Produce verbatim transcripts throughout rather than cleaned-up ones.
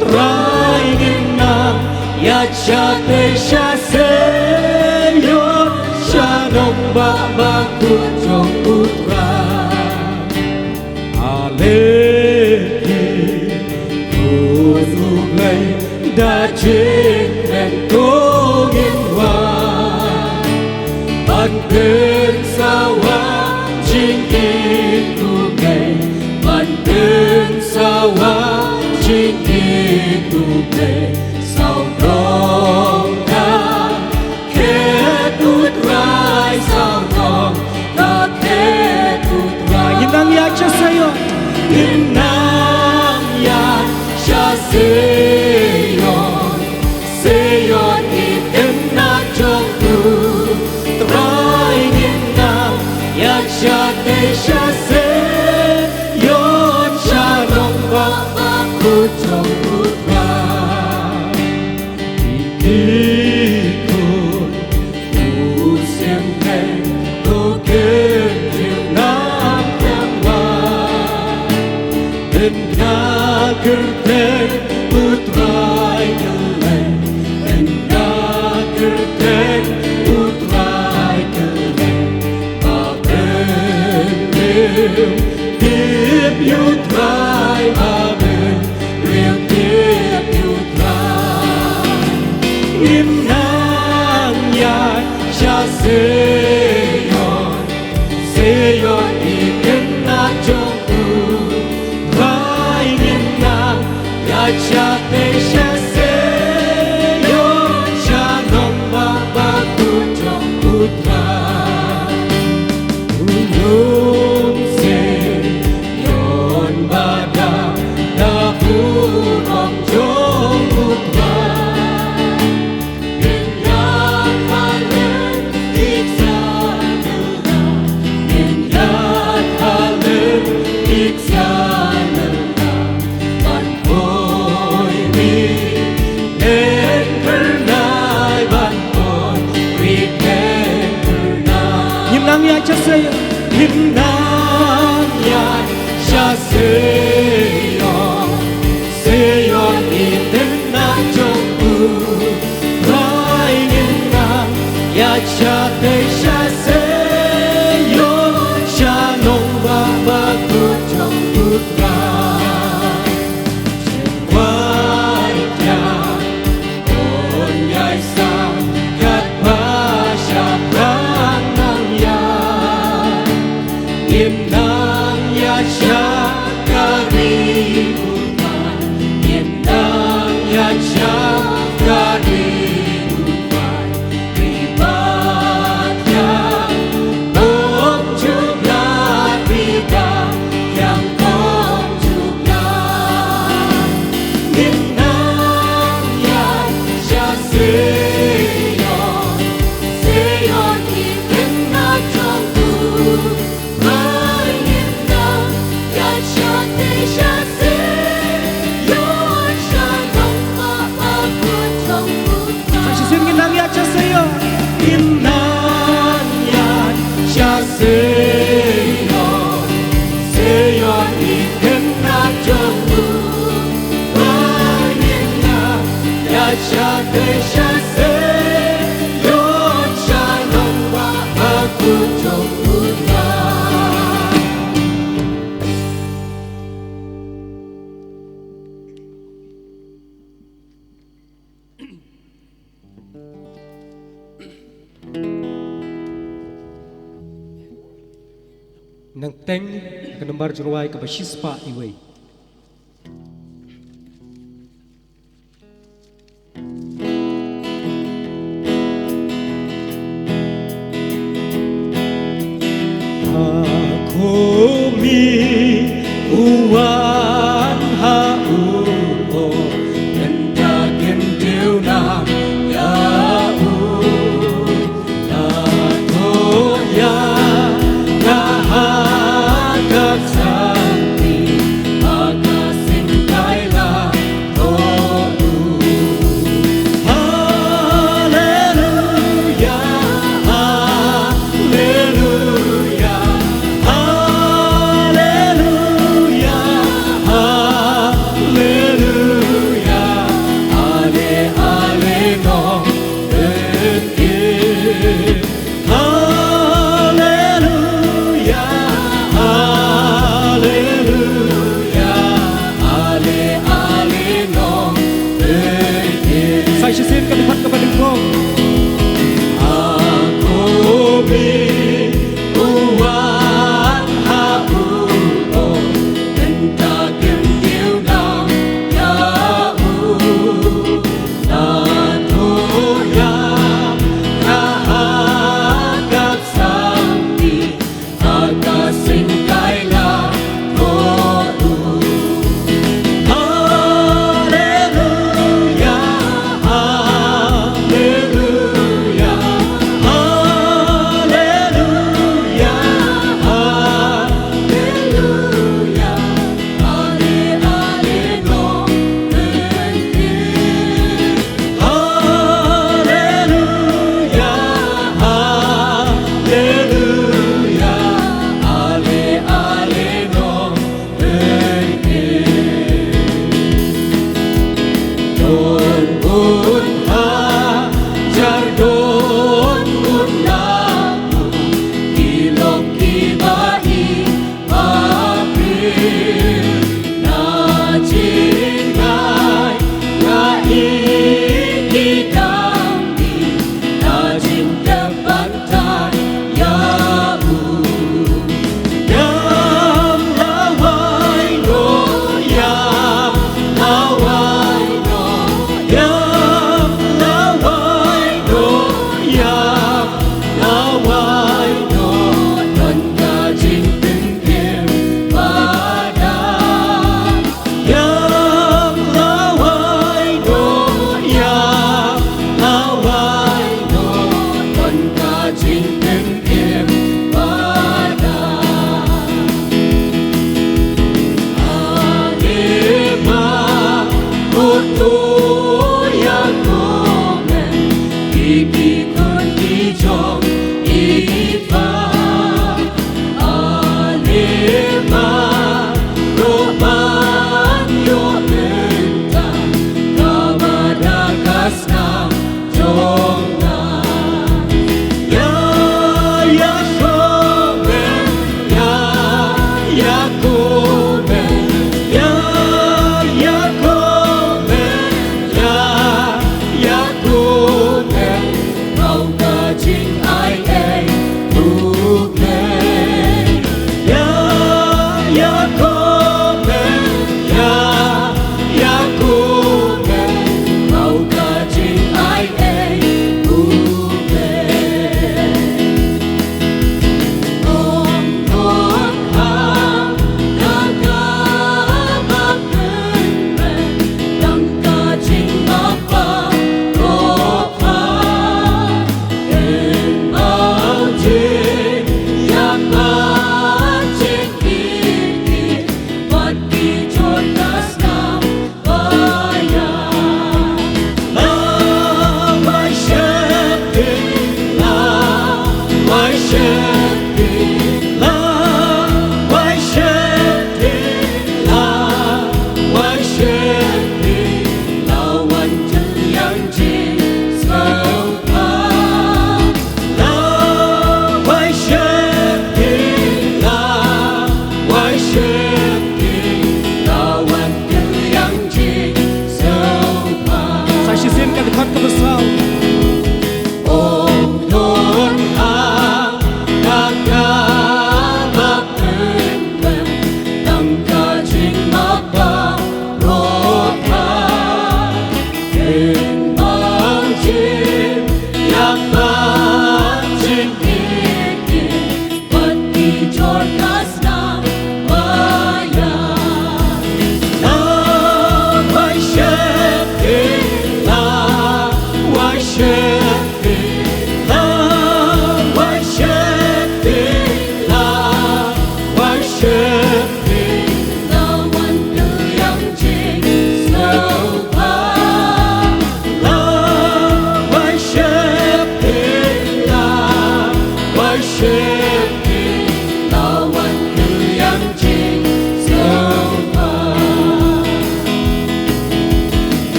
Trai ngin nang ïaid shatei sha Zion, sha nongbah bakhuid jong U Trai. Ale ki khun U Blei, da jingkren to ngin wan ban pynsawa jingim U Blei, ban pynsawa jingim U Blei. Sawdong ka khet U Trai, sawdong ka khet U Trai. Ngin nang ïaid sha Zion. Ngin nang ïaid sha Zion. Zion i khynnah jong U Trai, ngin nang ïaid shatei sha Zion, sha nongbah bakhuid jong U Trai. Ki khun u Syiem Blei, to khyndiat nang kham wan. Ynda kyrteng U Trai kylleng, ynda kyrteng U Trai kylleng, ba briew tip ïa U Trai, ba briew tip ïa U Trai. Ngin nang ïaid sha Zion, Zion i khynnah jong U Trai, ngin nang ïaid shatei sha Zion, sha nongbah bakhuid jong U Trai. U lum Zion ba dap da burom jong U Trai. Ngin nang ïaid sha Zion. Ngin nang ïaid sha Zion. Zion i khynnah jong U Trai, ngin nang ïaid shatei sha Zion, sha nongbah bakhuid jong U Trai. Jingkwah ïa ki khun ïai sah katba shaphrang nongïaid. Ngin nang ïaid sha ka ri U Trai, ngin nang ïaid sha ka ri U Trai. Ri ba thiang, ong jubab, ri ba thiang, ong jubab. Ngin nang ïaid sha Zion, Zion i khynnah jong U Trai, ngin nang ïaid shatei sha Zion, sha nongbah bakhuid jong U Trai. Sa shisien, ngin nang ïaid sha Zion. Ngin nang ïaid sha Zion, Zion i khynnah jong U Trai, ngin nang ïaid shatei sha Zion, sha nongbah bakhuid jong U Trai. Nang teng ka nambar jingrwai kaba shispah iwei. Ha khmih u wan ha u, o, ynda kin kiew nam ïa u. Ka thok ïa nga ha ka santi,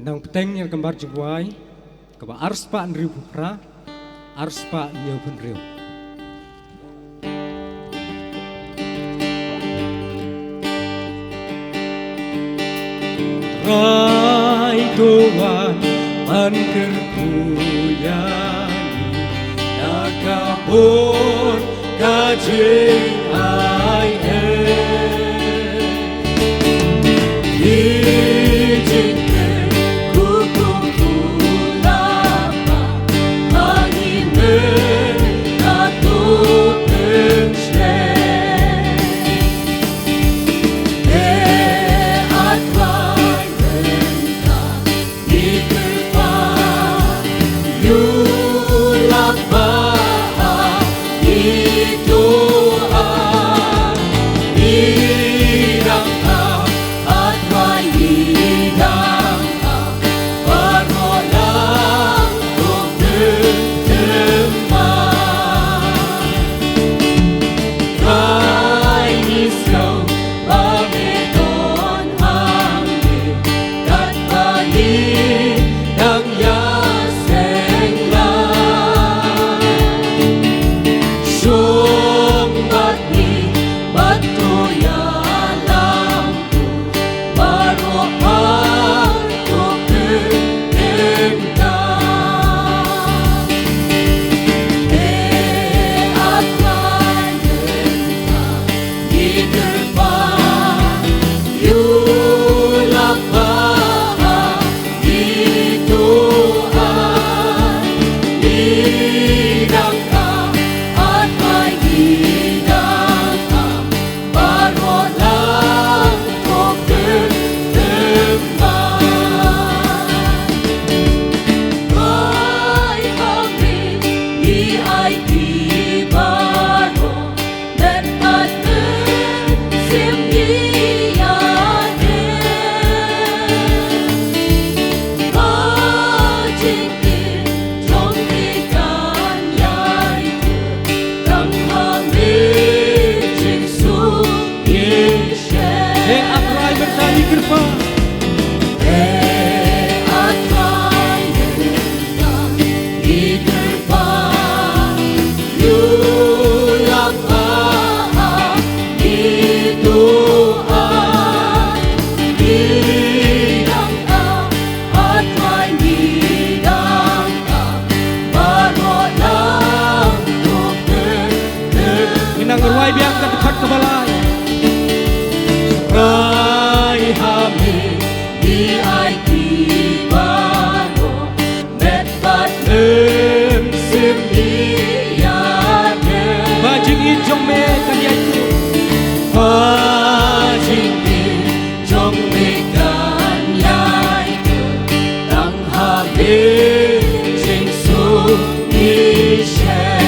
Nang bteng ïa ka nambar jingduwai kaba arspah hynriewphew phra, arspah hynñiewphew hynriew. Trai to wan ban kyrkhu ïa ngi na ka bor ka jingai eh. Ngi jingkyrkhu kum u Lama, ha ngi men ka to pynshlei. Eh, A Trai, men ka ngi kyrpad, ïoh lap ba ha ngi duwai, ngi dang kha, A Trai, ngi dang kha, baroh lang to pynthymma. Trai, ngi sngew ba ngi don hangne, katba ngi dang ïaseng lang. Shong bad ngi bad to ïalam, baroh ar to pynkyndit. Eh, A Trai, men ka ngi kyrpad, ïoh lap ba ha ngi duwai, ngi dang kha, A Trai, ngi dang kha, baroh lang to pynthymma. Bai ha me ngi aiti baroh, met bad mynsiem ngi ïa me. Ba jingim jong ngi kan ïai tang ha me jingsuk ngi shem. Eh, A Trai, men ka ngi kyrpad. Eh, A Trai, men ka ngi kyrpad. Ïoh lap ba ha ngi duwai, ngi dang kha, A Trai, ngi dang kha, baroh lang to pynkyndit. Ngin nang rwai biang ka dkhot kaba lai. Trai, ha me ngi aiti baroh, met bad mynsiem ngi ïa me. Ba jingim jong me kan ïai tuh. Ba jingim jong me kan ïai tuh, tang ha me jingsuk ngi shem.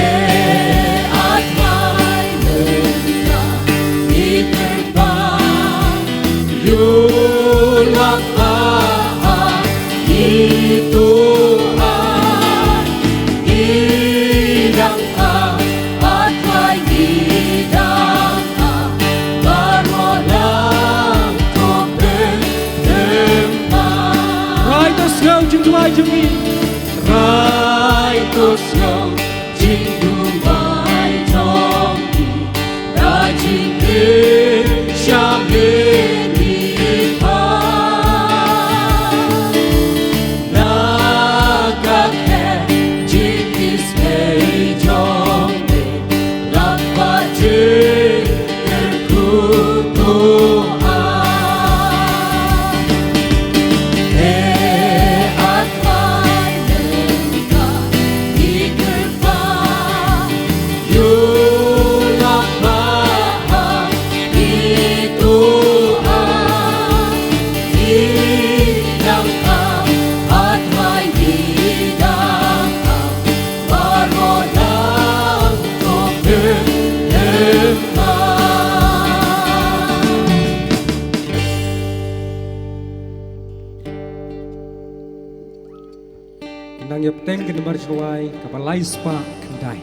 Eh, A Trai, men ka ngi kyrpad, ïoh lap ba ha ngi duwai, ngi dang kha, A Trai, ngi dang kha, baroh lang to pynthymma. Trai, to sngew jingduwai jong ngi. Trai, to sngew jingduwai jong ngi, da jingim sha me ngi pan. Na ka kyrteng jong ngi, sngew jong ngi, lap ba jingkyrkhu to ai. Eh, A Trai, men ka ngi kyrpad, ïoh lap ba ha ngi to ai. Ngi dang kha, A Trai, ngi dang kha, baroh lang to pynthymma. Nang ïa bteng ka nambar jingduwai kaba lai spah khyndai.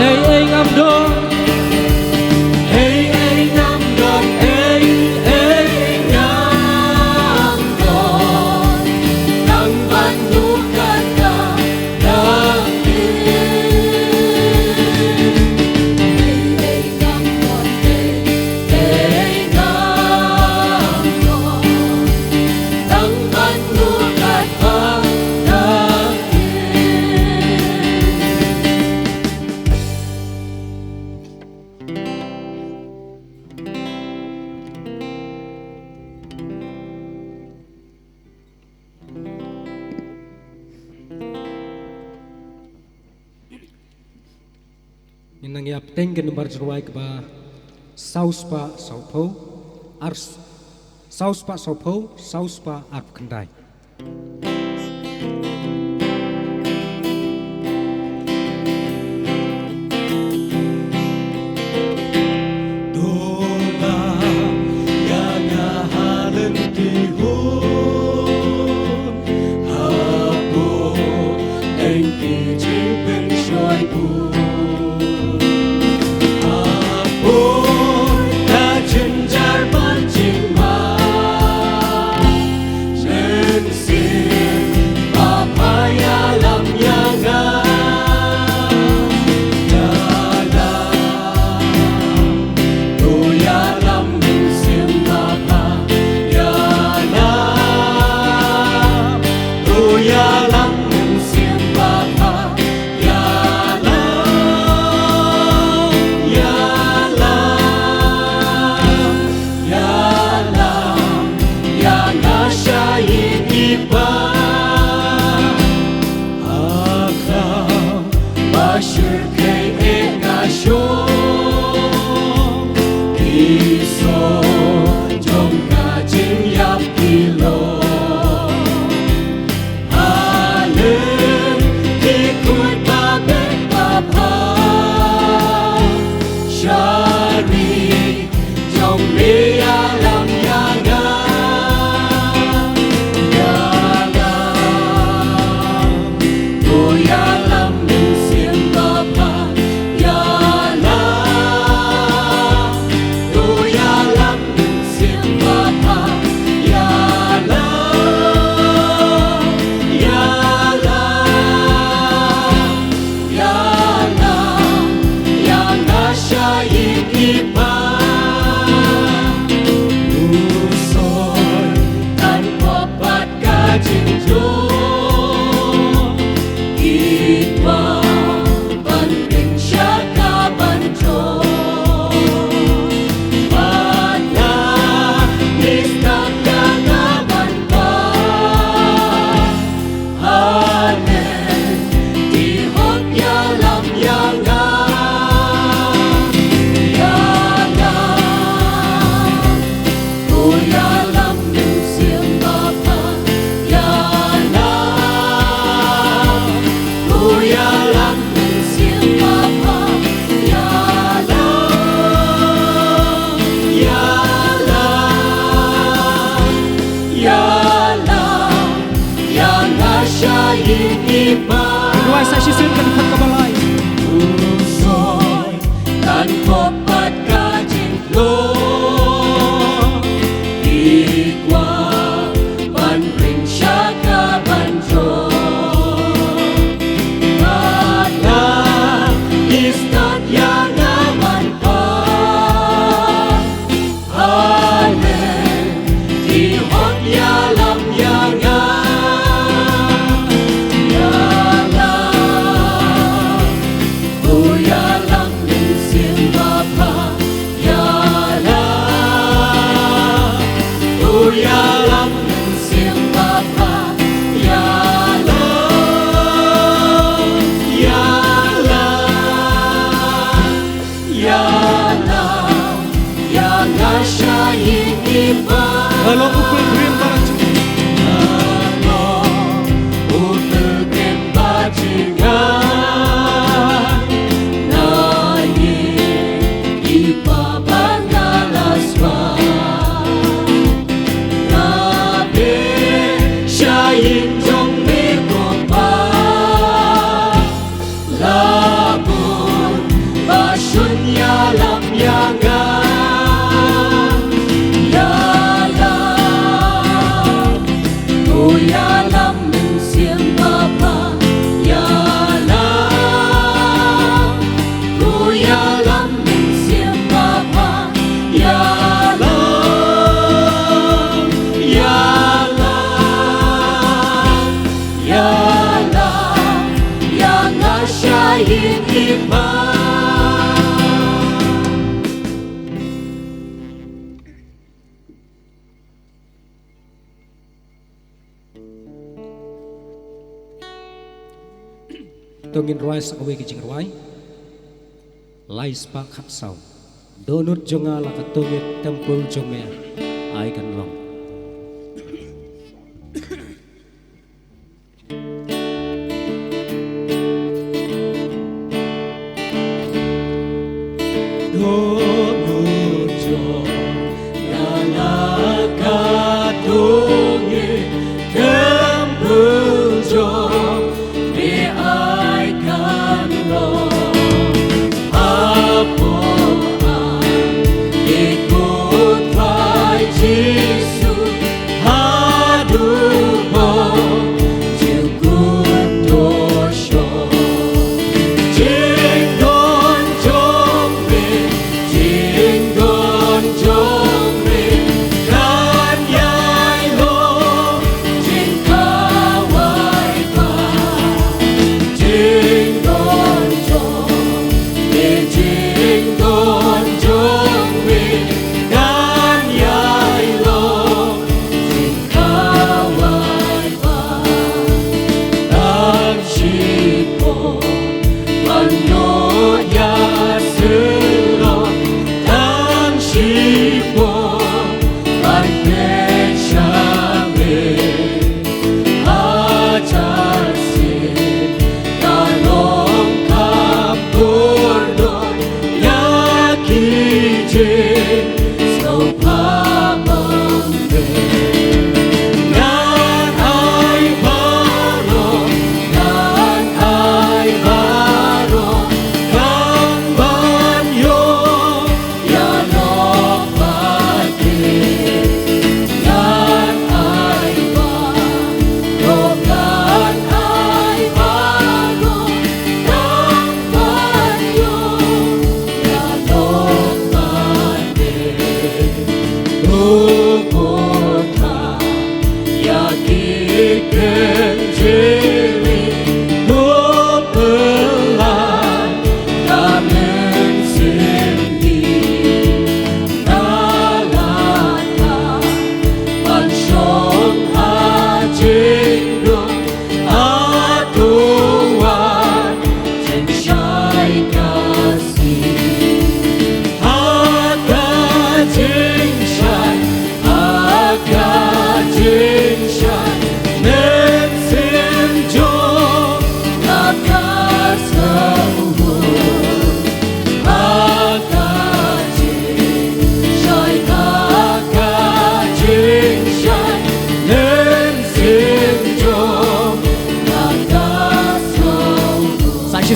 Ei, ei, ngam don. Ei, ei, ngam don. Ei, ei, ngam don. Tang ban du kata da ki. Ei, ei, ngam don. Ei, ei, ngam don. Tang ban du kata da ki. Ngin nang ïa bteng ka nambar jingrwai kaba saw spah saw phew, ar s-, saw spah saw phew, saw spah arphew khyndai. Ïalam, ïalam, ïa nga sha ïing i Pa. Ha khraw ba shyrkhei eh nga shong. Iso jong ka jingïap ki long. Hale ki kut ba bek ba bha. Shari jong me ïalam ïa nga. Ïalam. To ïalam mynsiem ba bha, ïalam. To ïalam mynsiem ba bha, ïalam, ïalam, ïalam. Ïa nga sha ïing i pa. U soi kan pop pat ka jingjo. Ki kwah ban ring sha ka ban jo. Bad nga ngi stad ka ka ban pa. Hale ki hok ïalam ïa nga. Ïalam. To ïalam mynsiem ba bha, ïalam. To ïalam mynsiem ba bha, ïalam, ïalam. Ïalam, ïa nga sha ïing i pa. Duwai sa shisien ka dkhot kaba lai. U soi kan pop pat ka jingkhlong. Ki kwah ban ring sha ka ban jong. Bad nga ngi stad ïa nga ban pa. Hale ki hok ïalam ïa nga. Ïalam. To ïalam mynsiem ba bha, ïalam. To ïalam mynsiem ba bha, ïalam, ïalam, ïalam. Ïa nga sha ïing i pa. Ka long u pilgrim ba jingïalam. Ka long u pilgrim ba jingïalam. Na ïing i pa ba nga la swa. Nga poi sha ïing jong me ko pa. La bun ba shun ïalam ïa nga. Ïalam. To ïalam mynsiem ba bha. Ïalam. To ïalam mynsiem ba bha. Ïalam. Ïalam. Ïalam, ïa nga sha ïing i pa. To ngin rwai sa kawei ka jingrwai. Lai spah khatsaw. Dohnud jong nga la ka tongit, templ jong me ai kan long. Dohnud jong nga la ka tongit, templ jong me ai kan long. Hapoh Ang i ko Trai Jisu.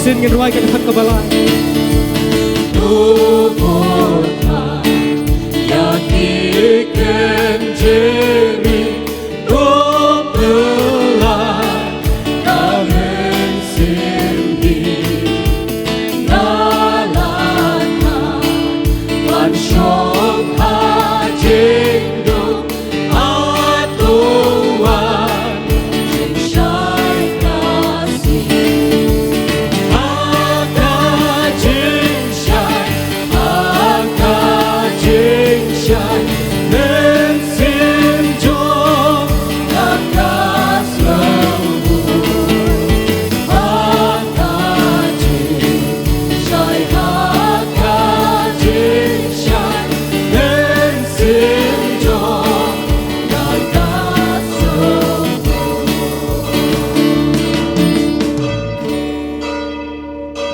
Shisien ngin rwai ka dkhot kaba lai.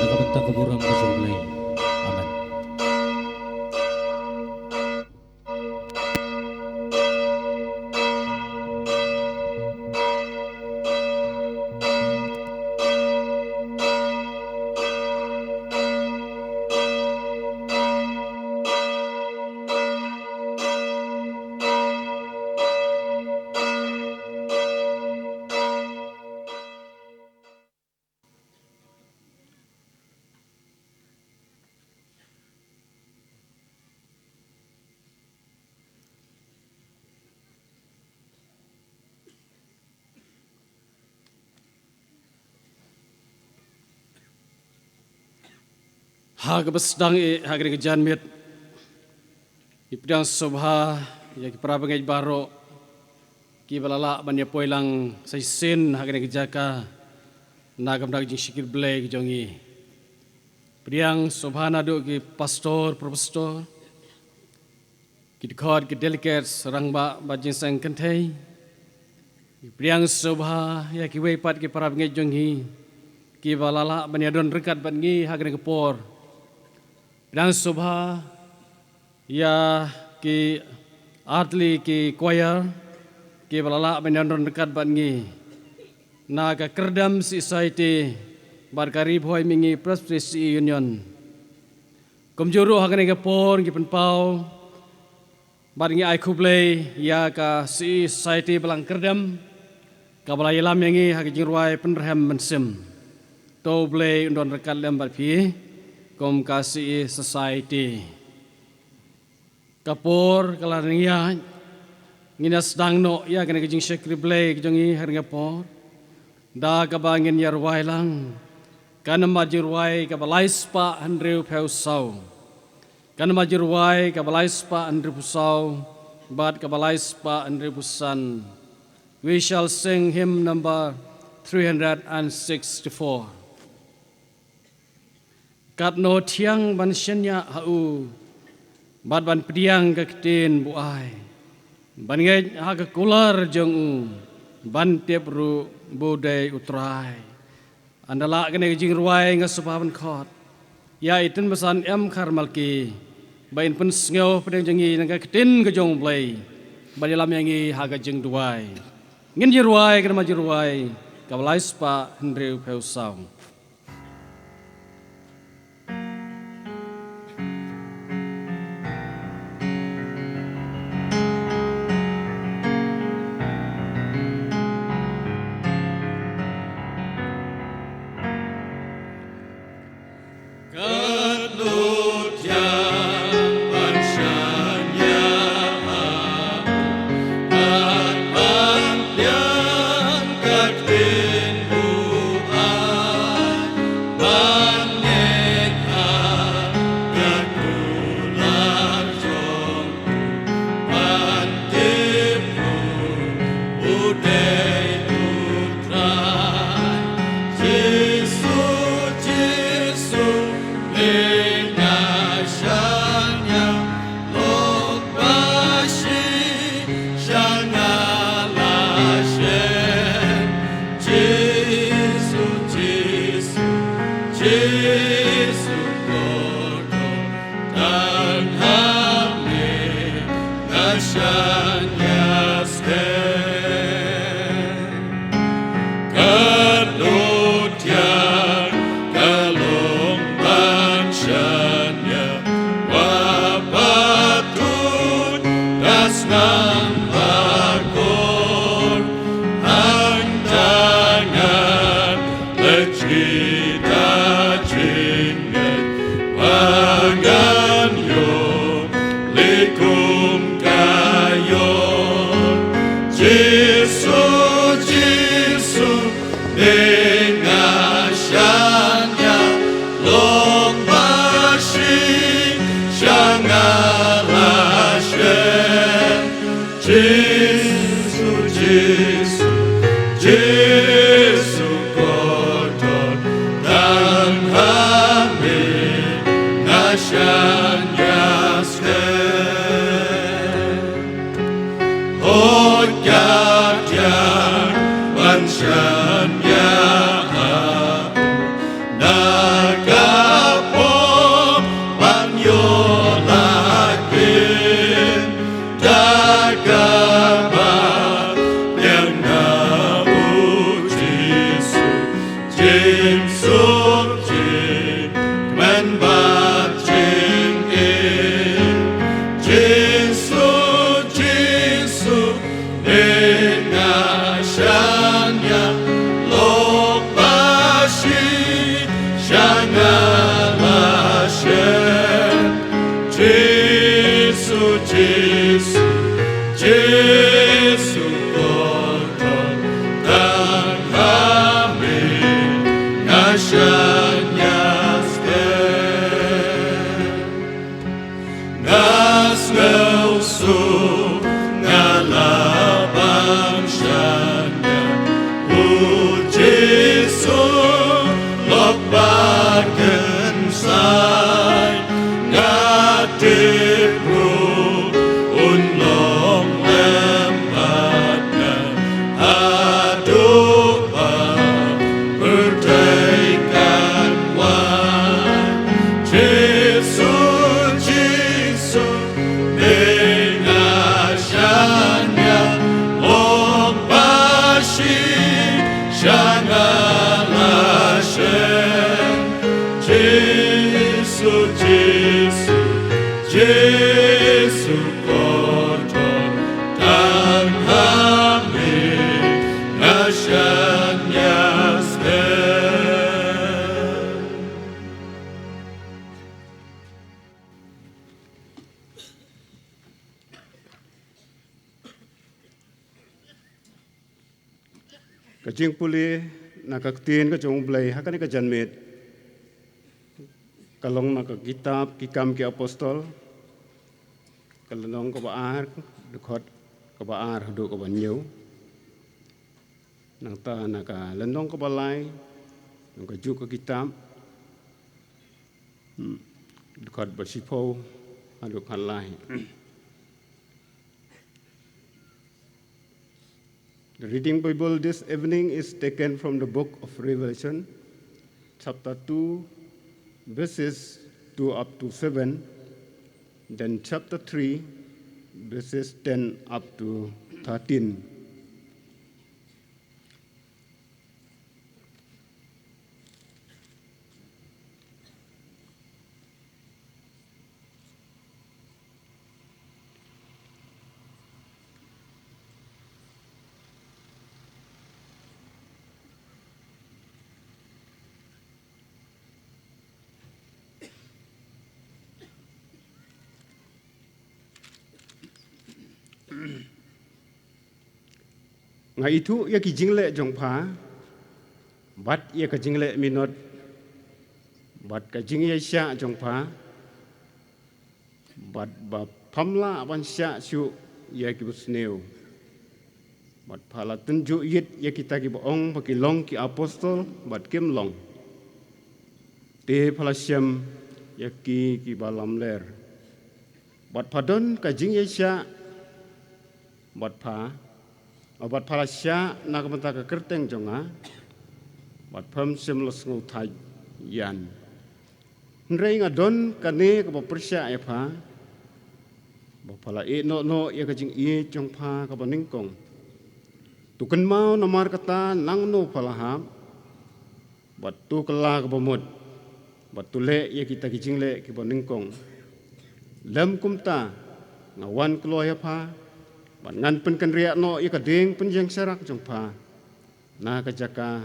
Na ka bynta ka burom ka jong U Blei. Amen. Ha kaba sdang eh ha kane ka janmiet, ngi pdiang sngewbha ïa ki para bangeit baroh kiba la lah ban ïa poi lang sa shisien ha kane ka jaka na ka bynta ka jingshakri Blei ka jong ngi. Pdiang sngewbha naduh ki pastor, pro pastor, ki dkhot, ki delegates, rangbah bad jingseng kynthei. Pdiang sngewbha ïa kiwei pat ki para bangeit jong ngi kiba la lah ban ïadon ryngkat bad ngi ha kane ka por. Pdiang sngewbha ïa ki artylli ki choir kiba la lah ban ïadon ryngkat bad ngi na ka Kyrdem Society bad ka Ri Bhoi Mihngi Presbytery Union. Kumjuh ruh ha kane ka por ngi pynpaw bad ngi ai khublei ïa ka Society Balang Kyrdem kaba la ïalam ïa ngi ha ka jingrwai pynrhem mynsiem. To U Blei un don ryngkat lem bad phi kum ka Society. Ka por ka la ïaid, ngin ïa sdang noh ïa kane ka jingshakri Blei ka jong ngi ha kane ka por da kaba ngin ïa rwai lang ka nambar jingrwai kaba lai spah hynriew phew saw, ka nambar jingrwai kaba lai spah hynriew phew saw bad kaba lai spah hynriew phew san. We shall sing hymn number three hundred and sixty-four. Katno thiang ban shaniah ha u bad ban pdiang ka ktien buaid, ban ngeit ha ka kular jong u, ban tip ruh ba u dei U Trai. Ynda lah kane ka jingrwai nga sngewbha ban khot ïa i Tynbasan M Kharmalki ba in pynsngew pdeng jong ngi na ka ktien ka jong U Blei bad ïalam ïa ngi ha ka jingduwai. Ngin jingrwai ka nambar jingrwai kaba lai spah hynriew phew saw. Shania wa patut das nang bakor, hangtangan lechita chinget pangan yo likum kayo. Jisu, Jisu, Menga shania lok bashi shanga lashe. Jisu, Jisu, Jisu kotor tang hami nga shania ske. Hot ka tiang ban shania aku na ka pop ban yo lakin da ka ba tiang na u Jisu. Jingsuk jingkmen bad jingim. Jisu, Jisu, Menga shania lok bashi shanga lashe. Jisu, Jisu, Jisu kotor tang hami nga shania ske. Nga sngew suk nga la ban shania u Jisu lok ba kynsai. Nga tip ruh un long lem bad nga haduh ba pyrthei kan wan. Jisu, Jisu, Menga shania lok bashi shanga lashe. Jisu, Jisu, Jisu kotor tang hami nga shania ske. Ka jingpule na ka ktien ka jong U Blei ha kane ka janmiet ka long na ka kitab Ki Kam ki Apostol, ka lynnong kaba ar, dkhot kaba ar haduh kaba hynñiew. Nangta na ka lynnong kaba lai jong kajuh ka kitab, hmm, dkhot ba shiphew haduh khatlai. The reading Bible this evening is taken from the book of Revelation, chapter two, verses two up to seven, then chapter three, verses ten up to thirteen. Nga ithuh ïa ki jingleh jong pha, bad ïa ka jingleh minot, bad ka jingïaishah jong pha, bad ba pham lah ban shah shuh ïa ki basniew. Bad pha la tynjuh ïit ïa kita kiba ong ba ki long ki apostol bad kim long. Te pha la shem ïa ki kiba lamler. Bad pha don ka jingïaishah bad pha, bad pha la shah na ka bynta ka kyrteng jong nga, bad pham shym la sngewthait ïa nga. Hynrei nga don kane kaba pyrshah ïa pha, ba pha la ïeh noh noh ïa ka jingïeit jong pha kaba nyngkong. To kynmaw namar kata nangno pha la hap, bad to kylla kaba mut. bad to leh ïa kita ki jingleh kiba nyngkong. Lem kumta, nga wan kloi ha pha, bad ngan pynkynriah noh ïa ka dieng pynjeng sharak jong pha na ka jaka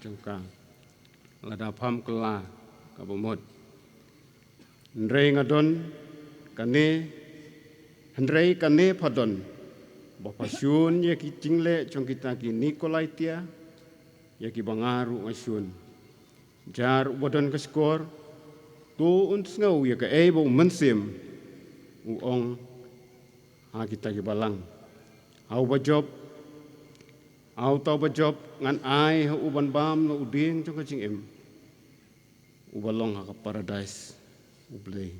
jong ka, lada pham kylla kaba mut. Hynrei nga don kane, hynrei kane pha don, ba pha shun ïa ki jingleh jong kita ki Nikolaitia, ïa kiba nga ruh nga shun. Jar uba don ka shkor, to un sngew ïa kaei ba U Mynsiem u ong ha kita ki balang. Ha uba jop, ha uta uba jop, ngan ai ha u ban bam na u dieng jong ka jingim, uba long ha ka paradais U Blei.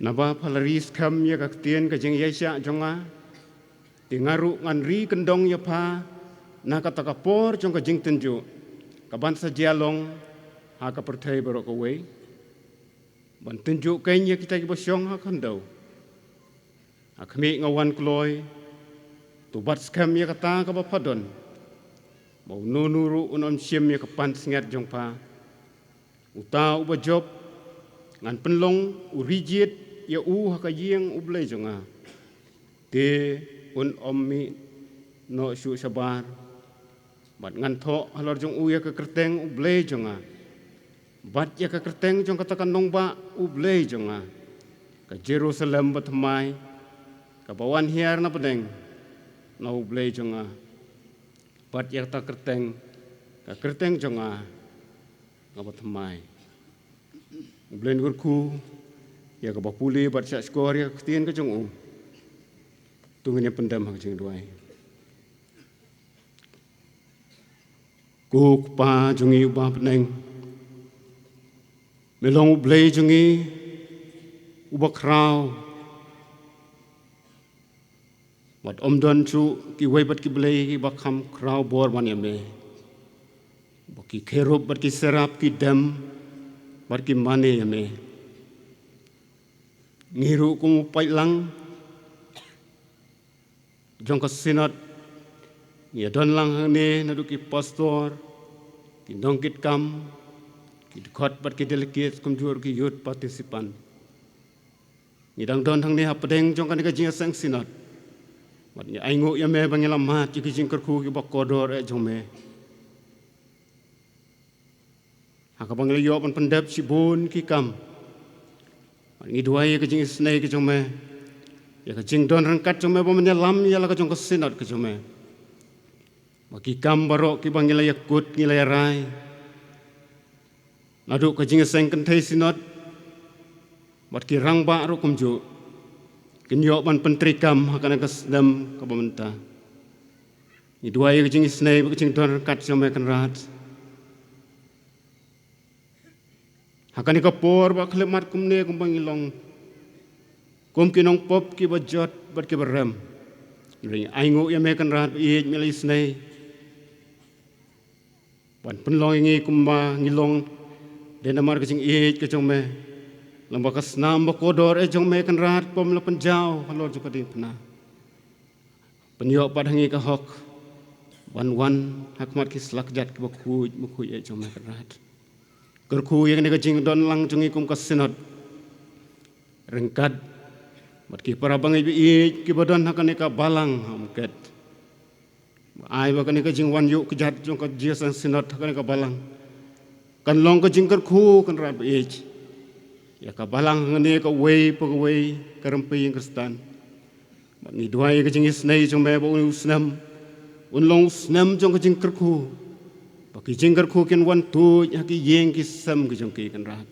Naba pha la ri skhem ïa ka ktien ka jingïaishah jong nga, te nga ruh ngan ri kyndong ïa pha na kata ka por jong ka jingtynjuh, ka ban sa jia long ha ka pyrthei baroh kawei, ban tynjuh keiñ ïa kita kiba shong ha khyndew. Ha khmih nga wan kloi, to bat skhem ïa kata kaba pha don, ba uno uno ruh un ym shim ïa ka pansngiat jong pha. Uta uba jop, ngan pynlong u ri jied ïa u ha ka ïing U Blei jong nga, te un ym mih noh shuh shabar. Bad ngan thoh halor jong u ïa ka kyrteng U Blei jong nga, bad ïa ka kyrteng jong kata ka nongbah U Blei jong nga, ka Jerusalem bathymmai, kaba wan hiar na pdeng na U Blei jong nga, bad ïa kata kyrteng, ka kyrteng jong nga kaba thymmai. U Blei un kyrkhu ïa kaba pule bad shahshkor ïa ka ktien ka jong u. To ngin ïa pyndem ha ka jingduwai. Ko Kpa jong ngi uba ha bneng, me long U Blei jong ngi uba khraw. Bad ym don shuh kiwei pat ki blei kiba kham khraw bor ban ïa me. Ba ki kherub bad ki serap ki dem bad ki mane ïa me. Ngi ruh kum u paidlang jong ka Synod, ngi ïa don lang hangne naduh ki pastor, ki nongkit kam, ki dkhot bad ki delegate, kumjuh ruh ki youth participant. Ngi dang don hangne ha pdeng jong kane ka jingïaseng Synod. Bad ngi ainguh ïa me ba ngi la mad ïa ki jingkyrkhu kiba kordor eh jong me, ha kaba ngi la ïoh ban pyndep shibun ki kam. Bad ngi duwai ïa ka jingisynei ka jong me, ïa ka jingdon ryngkat jong me ba men ïalam ïa la ka jong ka Synod ka jong me. Ba ki kam baroh kiba ngi la ïakut, ngi la ïarai, naduh ka jingïaseng kynthei Synod bad ki rangbah ruh kumjuh, kin ïoh ban pyntreikam ha kane ka snem kaba mynta. Ngi duwai ïa ka jingisynei bad ka jingdon ryngkat jong me, Kynrad. Ha kane ka por ba khlem mat kumne kumba ngi long kum ki nongpop kiba jot bad kiba rem, ngi ainguh ïa me, Kynrad, ba ïeit me la isynei ban pynlong ïa ngi kumba ngi long, dei namar ka jingïeit ka jong me. Lem bad ka snam ba kordor eh jong me, Kynrad, bym la pynjaw halor jong ka diengphna. Pynïoh pat ha ngi ka hok ban wan ha khmat ki slakjat kiba khuid ba khuid eh jong me, Kynrad. Kyrkhu ïa kane ka jingdon lang jong ngi kum ka Synod, ryngkat bad ki para bangeit ba ïeit kiba don ha kane ka balang ha Umket. Ba ai ba kane ka jingwan ïuh kjat jong ka jingïaseng Synod ha kane ka balang kan long ka jingkyrkhu, Kynrad ba ïeit, ïa ka balang hangne, kawei pa kawei ka rympei ïing Khristan. Bad ngi duwai ïa ka jingisynei jong me ba une u snem un long u snem jong ka jingkyrkhu, ba ki jingkyrkhu kin wan tuid ha ki ïing ki sem ki jong ki, Kynrad.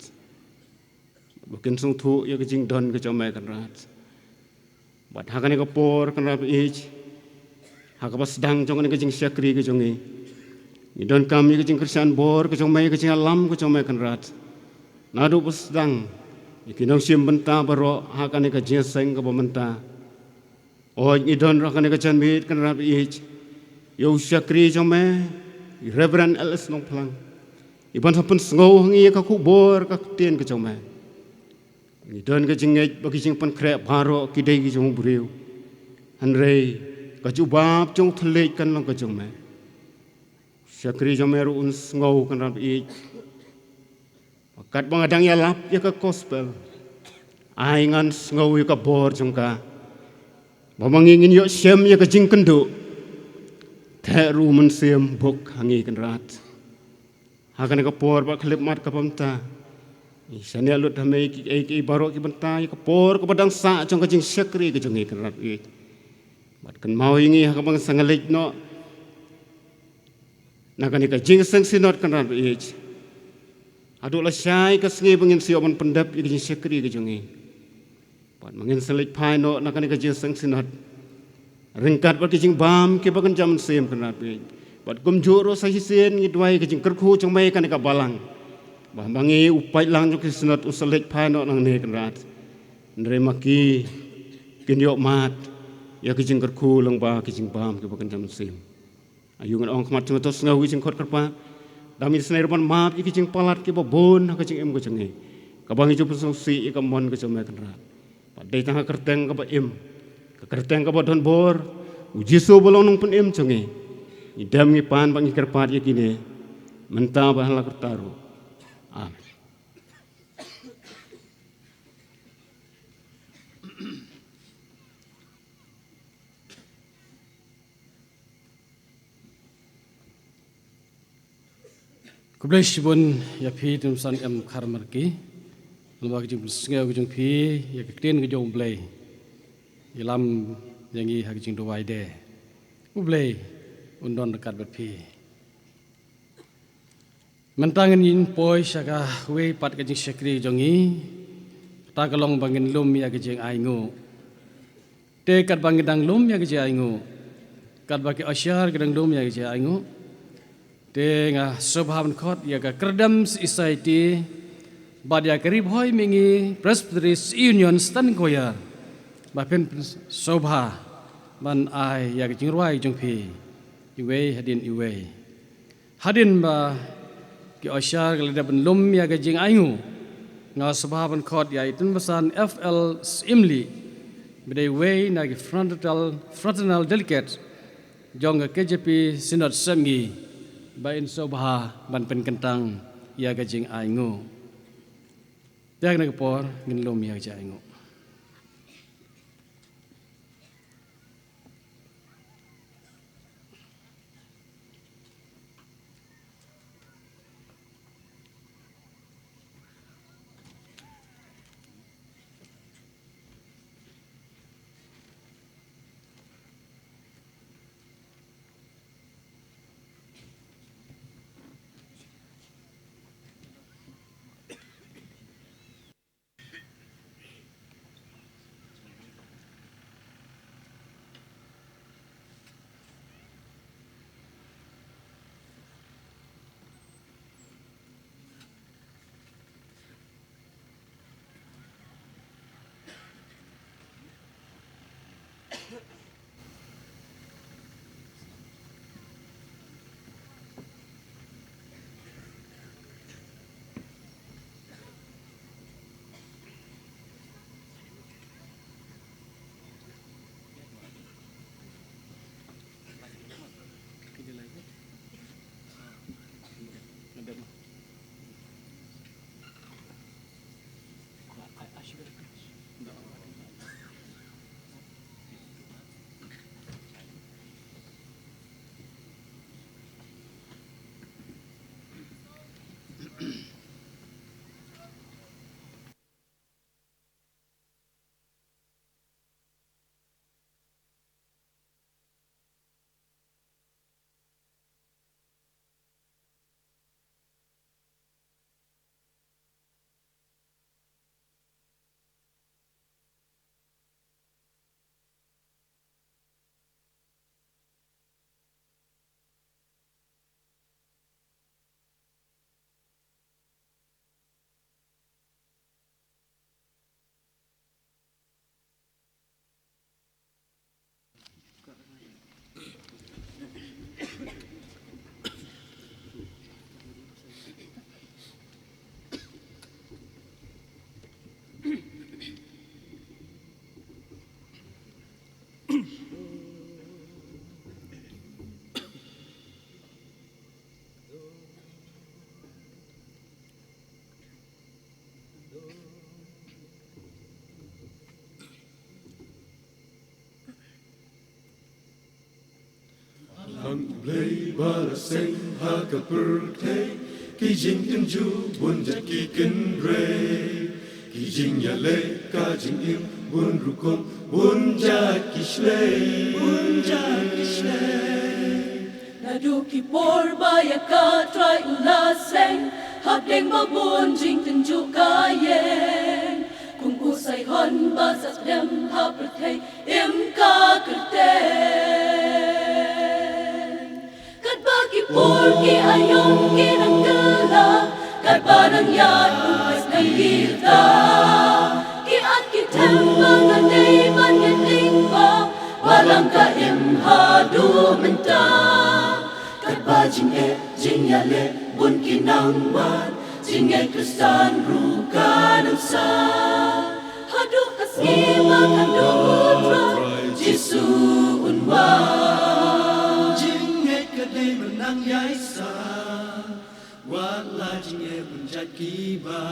Ba kin sngewthuh ïa ka jingdon ka jong me, Kynrad. Bad ha kane ka por, Kynrad ba ïeit, ha kaba sdang jong kane ka jingshakri ka jong ngi, ngi donkam ïa ka jingkyrshan bor ka jong me, ïa ka jingïalam ka jong me, Kynrad. Naduh ba sdang ïa ki nongshim bynta baroh ha kane ka jingïaseng kaba mynta. Oi, ngi don ruh ha kane ka janmiet, Kynrad ba ïeit, ïa u shakri jong me, i Reverend L S Nongphlang, i ban sa pynsngew ha ngi ïa ka khubor ka ktien ka jong me. Ngi don ka jingngeit ba ki jingpynkhreh baroh ki dei ki jong u briew. Hynrei ka jubab jong u thylliej kan long ka jong me. Shakri jong me ruh un sngew, Kynrad ba ïeit. Katba nga dang ïalap ïa ka gospel, ai ngan sngew ïa ka bor jong ka. Ba ma ngi ngin ïoh shem ïa ka jingkynduh. Theh ruh u Mynsiem buk ha ngi, Kynrad. Ha kane ka por ba khyllipmat kaba mynta, ngi shaniah lut ha me ïa kiei kiei baroh ki bynta, ïa ka por kaba dang sah jong ka jingshakri ka jong ngi, Kynrad ba ïeit. Bad kynmaw ïa ngi ha kaba ngi sa ngin leit noh na kane ka jingïaseng Synod, Kynrad ba ïeit. Haduh lashai ka sngi ba ngin sa ïoh ban pyndep ïa ka jingshakri ka jong ngi. Bad ma ngin sa leit phai noh na kane ka jingïaseng Synod ryngkat bad ki jingbam kiba kynja mynsiem, Kynrad ba ïeit. Bad kumjuh ruh sa shisien ngi duwai ka jingkyrkhu jong me ha kane ka balang. Ba ma ngi, u paidlang jong ka Synod un sa leit phai noh nangne, Kynrad. Hynrei ma ki, kin ïoh mad ïa ka jingkyrkhu lyngba ki jingbam kiba kynja mynsiem. Aïu, ngan ong khmat jong nga to sngew ïa ka jingkhot kyrpad. Dang mih sngewbha ban map ïa ki jingpalat kiba bun ha ka jingim ka jong ngi. Kaba ngi ju pynsngewsih ïa ka mon ka jong me, Kynrad. Bad dei tang ha ka kyrteng kaba im, ka kyrteng kaba don bor, u Jisu ba long Nongpynim jong ngi, ngi dem ngi pan bad ngi kyrpad ïa kine, mynta bad ha la karta ruh. Amen. Khublei shibun ïa phi, Tymmen Basan M. Kharmarki, lyngba ka jingpynsngew ka jong phi ïa ka ktien ka jong U Blei. Ïalam ïa ngi ha ka jingduwai de. U Blei un don ryngkat bad phi. Mynta ngin ïa poi sha kawei pat ka jingshakri jong ngi. Kata ka long ba ngin lum ïa ka jingainguh. Te katba ngi dang lum ïa ka jingainguh, katba ki usher ki dang lum ïa ka jingainguh, te nga sngewbha ban khot ïa ka Kyrdem Society bad ïa ka Ri Bhoi Mihngi Presbytery Union Standing Choir ba phin sngewbha ban ai ïa ka jingrwai jong phi iwei hadien iwei. Hadien ba ki usher ki la dep ban lum ïa ka jingainguh, nga sngewbha ban khot ïa i Tymmen Basan F. L. Syiemlieh, ba dei uwei na ki fraternal, fraternal delegate jong ka K J P Synod Sepngi, ba in sngewbha ban pynkyntang ïa ka jingainguh. Te ha kane ka por ngin lum ïa ka jingainguh. Ang U Blei ba la seng ha ka pyrthei, ki jingtynjuh bun jait ki kynrei, ki jingïaleh ka jingim bun rukom, bun jait ki shlei, bun jait ki shlei. Naduh ki por ba ïa ka Trai u la seng, hapdeng ba bun jingtynjuh ka ïeng, kum u saihon ba sah slem ha pyrthei, im ka kyrteng. Katba ki por ki aïom ki nang kylla, katba nang ïaid u Khrist nang ïada, ki at ki them ba nga dei ban ïa lyngba, Balang ka im haduh mynta. Katba jingeh jingïaleh bun ki nang wan, jingngeit Khristan ruh ka nang sah. Haduh ka sngi ba ka dum U Trai Jisu un wan, jingngeit ka dei ban nang ïaisah. Wat la jingeh bun jait kiba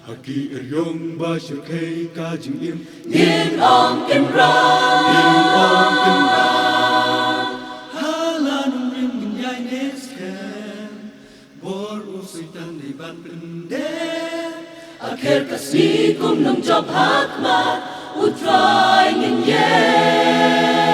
ha ki eriong ba shyrkhei ka jingim, ngin ong Kynrad, ngin ong Kynrad. Ha la nongrim ngin ïaineh skhem, bor u Soitan dei ban pyndem. Akher ka sngi kum nongjop ha khmat U Trai ngin ïeng.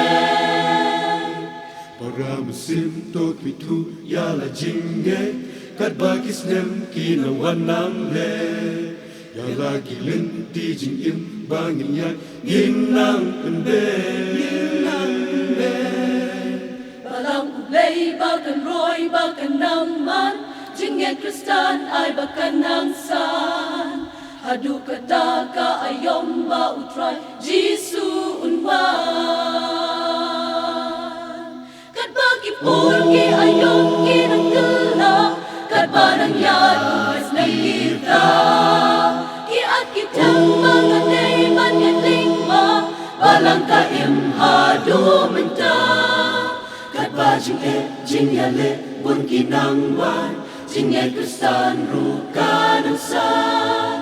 Para mynsiem to kithuh ïa la jingngeit, katba ki snem ki nang wan nang leh, ïa la ki lynti jingim ba ngin ïaid ngin nang pynbeit, ngin nang pynbeit. Balang U Blei ba kan roi ba kan nang man, jingngeit Khristan ai ba kan nang san, haduh kata ka aïom ba U Trai Jisu un wan. Katba ki por ki aïom ki nang kylla, katba nang ïaid u Khrist nang ïada, ki at ki them ba nga dei ban ïaid lyngba, Balang ka im haduh mynta. Katba jingeh jingïaleh bun ki nang wan, jingngeit Khristan ruh ka nang san,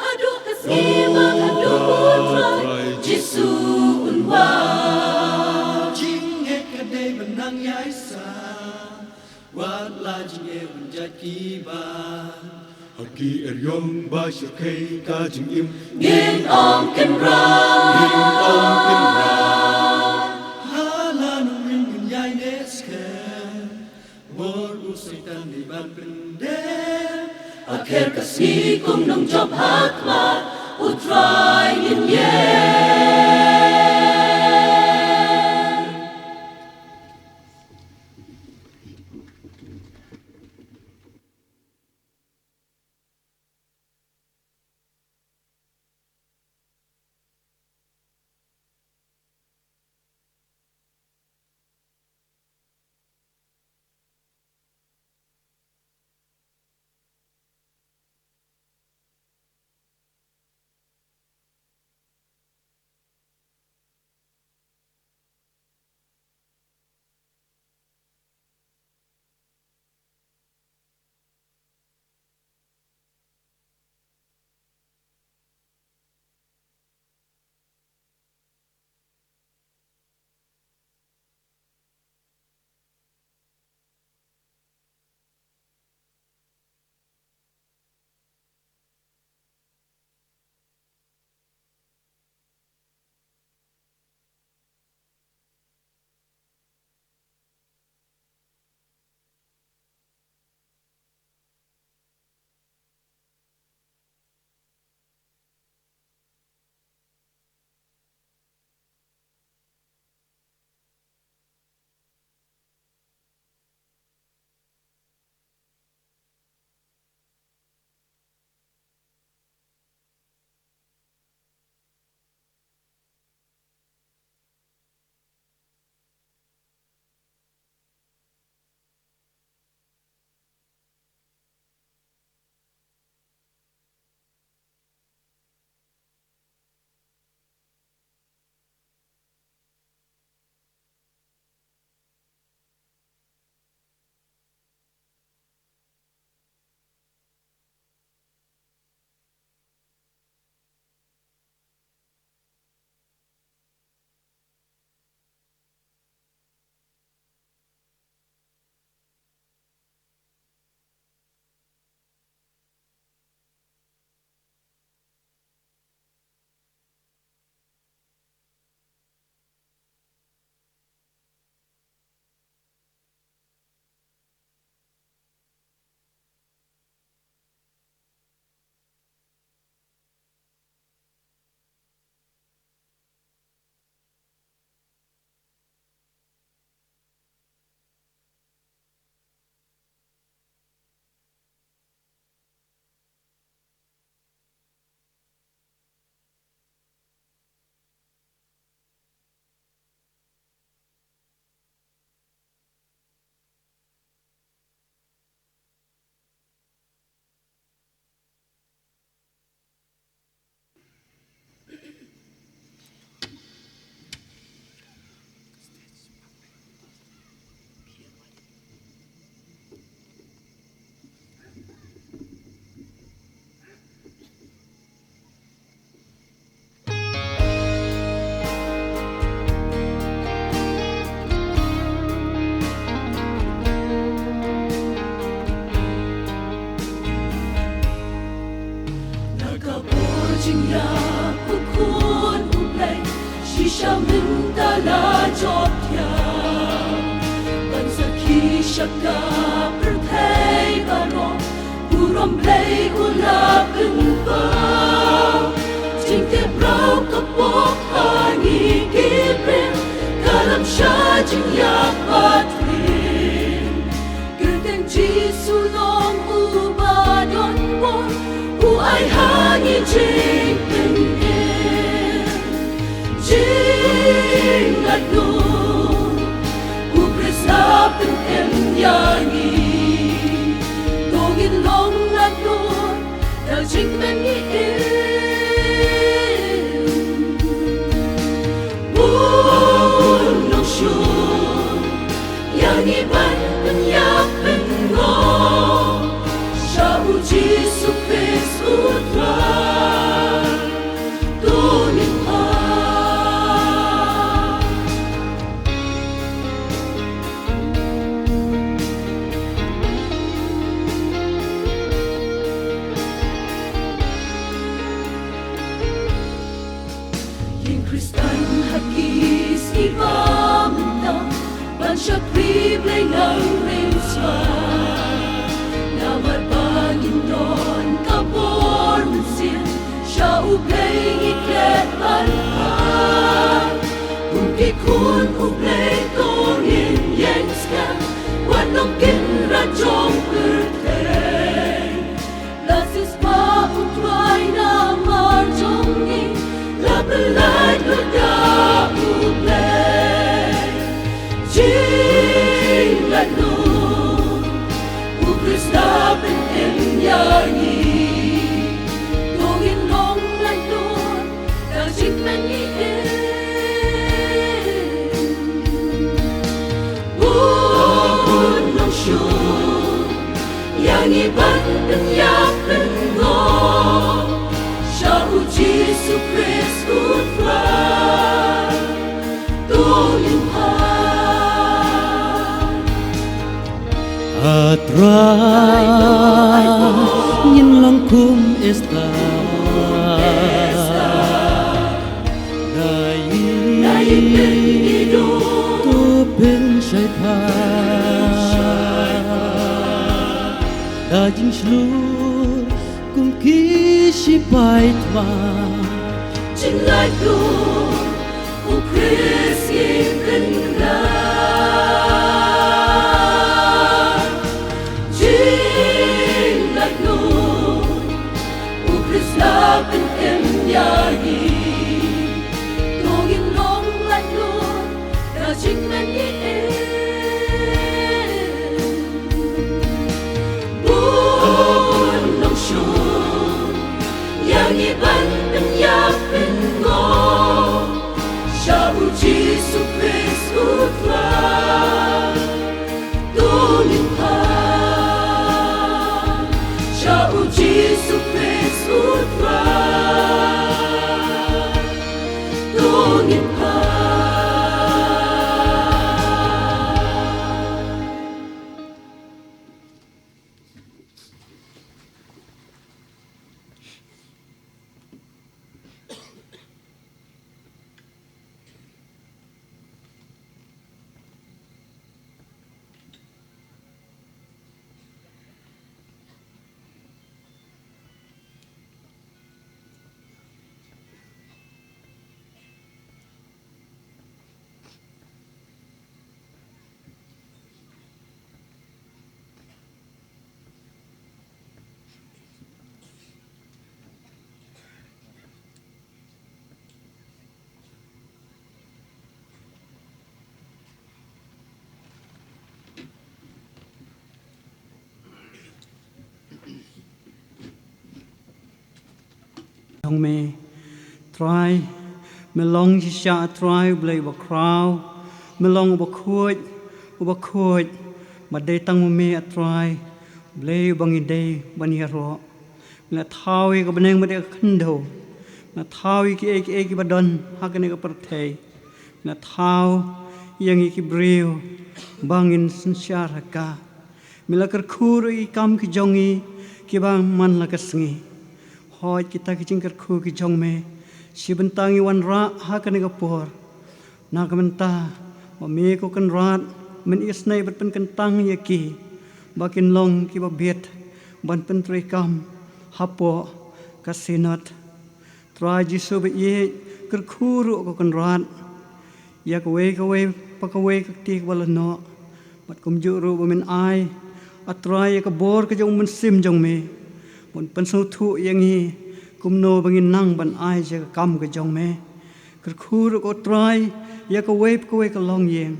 haduh ka sngi ba ka dum U Trai Jisu un wan. Jingngeit ka dei ban nang ïaisah, wat la jingeh bun jait kiba ha ki eriong ba shyrkhei ka jingim, ngin ong Kynrad, ngin ong Kynrad. Ha la nongrim ngin ïaineh skhem, bor u Soitan dei ban pyndem. Akher ka sngi kum nongjop ha khmat U Trai ngin ïeng. Sha mynta la jot ïa ban sakhi sha ka pyrthei baroh, burom Blei u la pynpaw. Jingtip rau ka pop ha ngi ki briew, ka lam sha jingïap pateng. Kyrteng Jisu long uba don bor, u ai ha ngi jingpynim. Jinglaitluid, u Khrist la pynim ïa ngi. To ngin long laitluid, da jingkmen ngi im. Bun nongshun ïa ngi ban pynïap pynngop sha u Jisu Khrist u Trai. To ngin pan. Ïing Khristan ha ki sngi ba mynta, ban shakri Blei nang ring sha. Namar ba ngin don ka bor mynsiem, sha U Blei ngi klet ban pan. Kum ki khun U Blei to ngin ïeng skhem, wat long Kynrad jong pyrthei. La siewspah U Trai namar jong ngi, la pyllait lut da U Blei. Jinglaitluid, u Khrist la pynim ïa ngi. To ngin long laitluid, da jingkmen ngi im. Bun nongshun ïa ngi ban pynïap pynngop sha u Jisu Khrist u Trai. To ngin pan. A Trai, ngin long kum Esther. Da ïing, da ïing pynïadei, to pynshai pha. Da jingshlur kum ki shipai thma. Jinglaitluid, u Khrist ngi kynrad. Jinglaitluid, u Khrist la pynim ïa ngi. To ngin long laitluid, da jingkmen ngi im. Bun nongshun ïa ngi ban pynïap pynngop sha u Jisu Khrist u Trai. To ngin pan sha u Jisu Khrist u Trai. To ngin pan. Jong me, Trai, me long shisha, Trai, U Blei uba khraw, me long uba khuid, uba khuid, ba dei tang ma me, Trai, U Blei uba ngi dei ban ïaroh. Me la thaw ïa ka bneng bad ïa ka khyndew. Me la thaw ïa kiei kiei kiba don ha kane ka pyrthei. Me la thaw ïa ngi ki briew ba ngin synshar ha ka. Me la kyrkhu ruh ïa ki kam ki jong ngi kiba man la ka sngi. Hooid kita ki jingkyrkhu ki jong me, shi bynta ngi wanrah ha kane ka por. Na ka bynta ba me ko Kynrad men isynei bad pynkyntang ïa ki ba kin long kiba bit ban pyntreikam hapoh ka Synod. Trai Jisu ba ïeit, kyrkhu ruh ko Kynrad ïa kawei kawei pa kawei ka kti kaba la noh, bad kumjuh ruh ba men ai, A Trai, ïa ka bor ka jong u Mynsiem jong me ban pynsngewthuh ïa ngi kumno ba ngin nang ban ai ïa ka kam ka jong me. Kyrkhu ruh ko Trai ïa kawei pa kawei ka longïing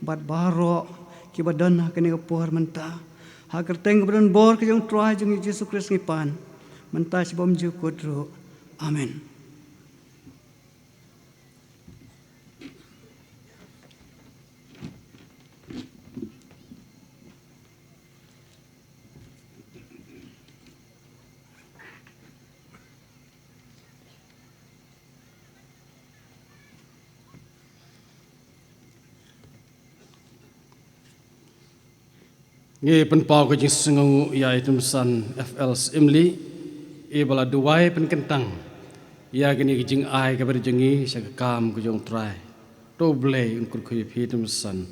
bad baroh kiba don ha kane ka por mynta. Ha ka kyrteng kaba donbor ka jong U Trai jong ngi Jisu Khrist ngi pan, mynta sha bymjukut ruh. Amen. Ngi pynpaw ka jingsngewnguh ïa i Tymmen San F L Syiemlieh, i ba la duwai pynkyntang ïa kane ka jingai kaba ri jong ngi sha ka kam ka jong U Trai. To U Blei un kyrkhu ïa phi Tymmen San.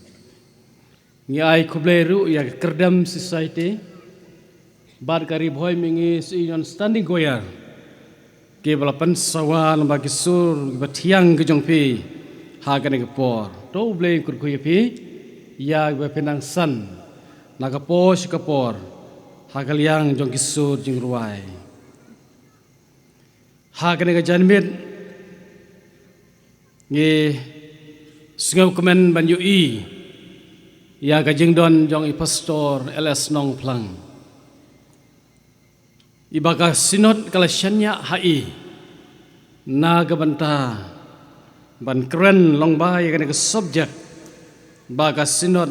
Ngi ai khublei ruh ïa ka Kyrdem Society bad ka Ri Bhoi Mihngi Union Standing Choir, kiba la pynsawa lyngba ki sur kiba thiang ki jong phi ha kane ka por. To U Blei un kyrkhu ïa phi ïa kiba phi nang san na ka por sha ka por ha ka liang jong ki sur jingrwai. Ha kane ka janmiet ngi sngewkmen ban ïohi ïa ka jingdon jong i Pastor L S Nongphlang, i ba ka Synod ka la shaniah ha i na ka bynta ban kren lyngba ïa kane ka subject ba ka Synod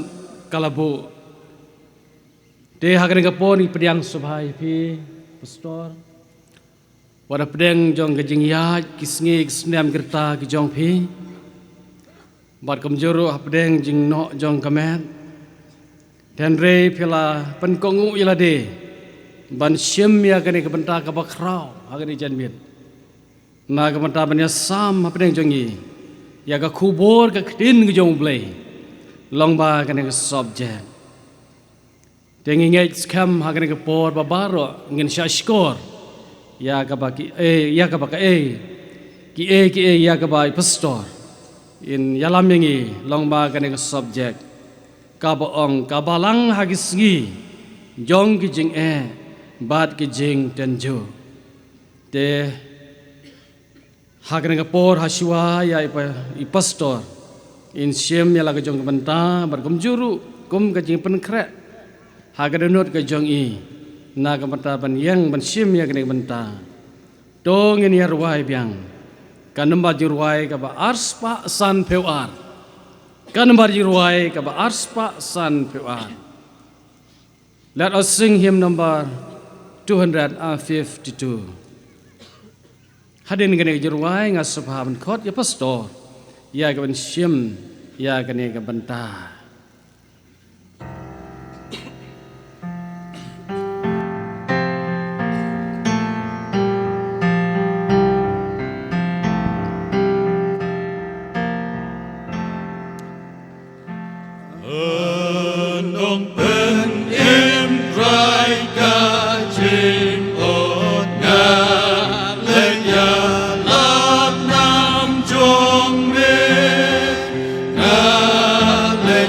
ka la buh. Te ha kane ka por ngi pdiang sngewbha ïa phi Pastor, wat hapdeng jong ka jingïaid ki sngi ki snem ki rta ki jong phi, bad kumjuh ruh hapdeng jingnoh jong ka met, hynrei phi la pynkohnguh ïa lade ban shim ïa kane ka bynta kaba khraw ha kane ka janmiet na ka bynta ban ïasam hapdeng jong ngi ïa ka khubor ka ktien ka jong U Blei lyngba kane ka subject. Te ngi ngeit skhem ha kane ka por ba baroh ngin shah shkor ïa kaba ki, eh, ïa kaba ka, eh, ki, eh, ki, eh, ïa kaba i Pastor in ïalam ïa ngi lyngba kane ka subject kaba ong, ka Balang ha ki sngi jong ki jingeh bad ki jingtynjuh. Te ha kane ka por ha shuwa ïa i pa-, i Pastor in shim ïa la ka jong ka bynta bad kumjuh ruh kum ka jingpynkhreh ha ka dohnud ka jong i na ka bynta ban ïeng ban shim ïa kane ka bynta. To ngin ïa rwai biang ka nombar jingrwai kaba arspah sanphew ar. Ka nombar jingrwai kaba arspah sanphew ar. Let us sing hymn number two hundred and fifty-two. Hadien kane ka jingrwai nga sngewbha ban khot ïa Pastor ïa ka ban shim ïa kane ka bynta. Nong pynim trai ka jingod nga leh ïa la nam jong me, nga leh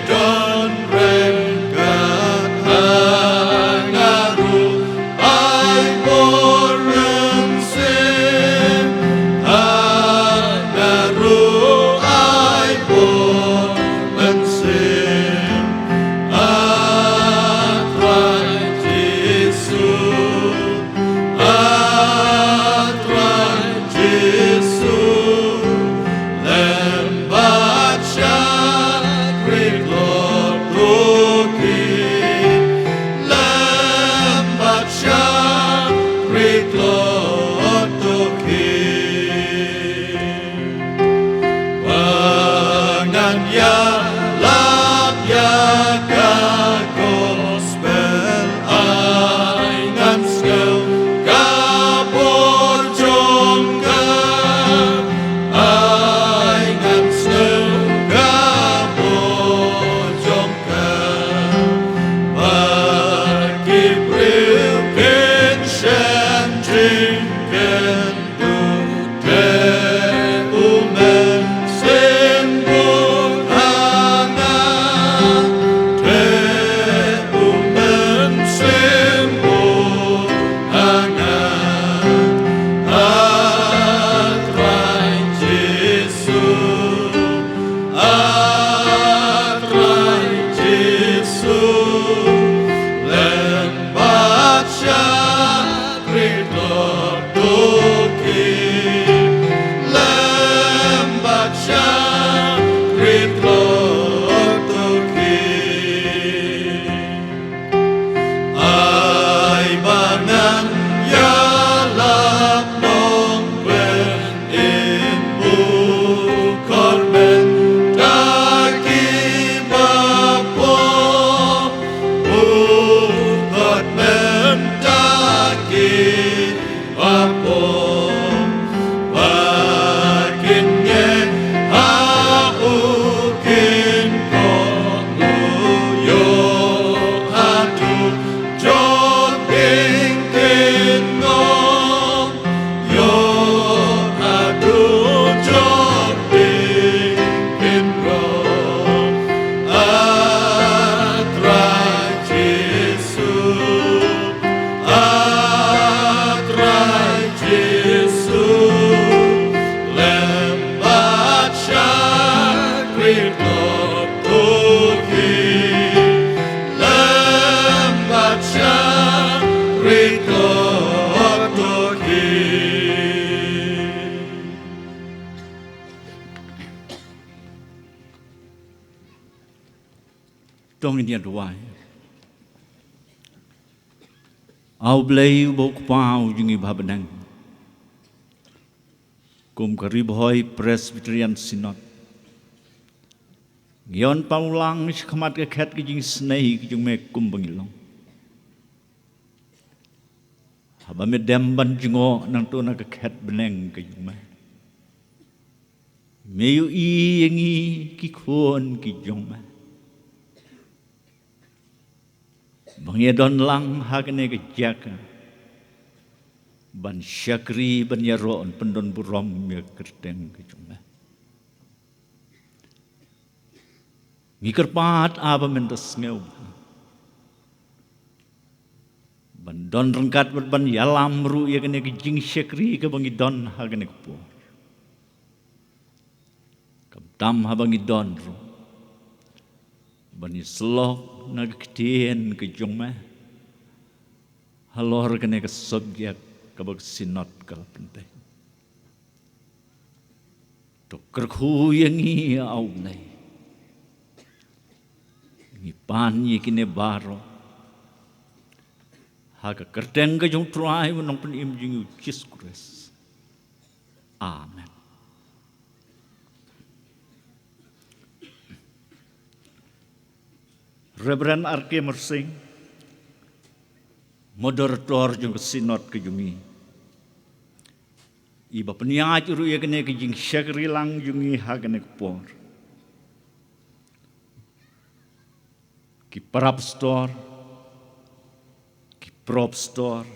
Don ryngkat ha nga ruh ai por mynsiem, ha nga ruh ai por mynsiem. A Trai Jisu, A Trai Jisu, lem bad shakri tlot to ki, lem bad shakri tlot to ki. Ba ngan ïalap ïa ka gospel, ai ngan sngew ka bor jong ka, ai ngan sngew ka bor jong ka. Ba ki briew kin shem jingkynduh Te u mynsiem buh ha nga, te u mynsiem buh ha nga, A Trai Jisu, A Trai Jisu, lem bad shakri tlot to ki, lem bad shakri tlot to ki. Ai ba ngan ïalap nongpynim, u khot mynta ki ba pop, u khot mynta ki ba pop, ba kin ngeit ha u, kin kohnguh ïoh haduh jong pdeng kin ngop, ïoh haduh jong pdeng kin ngop. A Trai Jisu, A Trai Jisu, lem bad shakri tlot to ki, lem bad shakri tlot to ki. To ngin ïa duwai. A U Blei uba u Kpa u jong ngi ba ha bneng, kum ka Ri Bhoi Presbyterian Synod, ngi ïoh ban pynlong shakhmat ka khet ka jingisynei ka jong me kumba ngi long. Haba me dem ban jngoh nangto na ka khet bneng ka jong me, me ïohi ïa ngi ki khun ki jong me ba ngi ïa don lang ha kane ka jaka ban shakri, ban ïaroh, ban pyndon burom ïa ka kyrteng ka jong me. Ngi kyrpad, A Kpa, ba men da sngew ban don ryngkat bad ban ïalam ruh ïa kane ka jingshakri kaba ngi don ha kane ka por. Khamtam haba ngi don ruh, ban ïasyllok na ka ktien ka jong me halor kane ka subject kaba ka Synod ka la pyntip. To kyrkhu ïa ngi, A U Blei. Ngi pan ïa kine baroh ha ka kyrteng ka jong U Trai bad U Nongpynim jong ngi U Jisu Khrist. Amen. Reverend R K Myrsing, moderator jong ka Synod ka jong ngi, iba pynïaid ruh ïa kane ka jingshakri lang jong ngi ha kane ka por. Ki para pastor, ki pro pastor,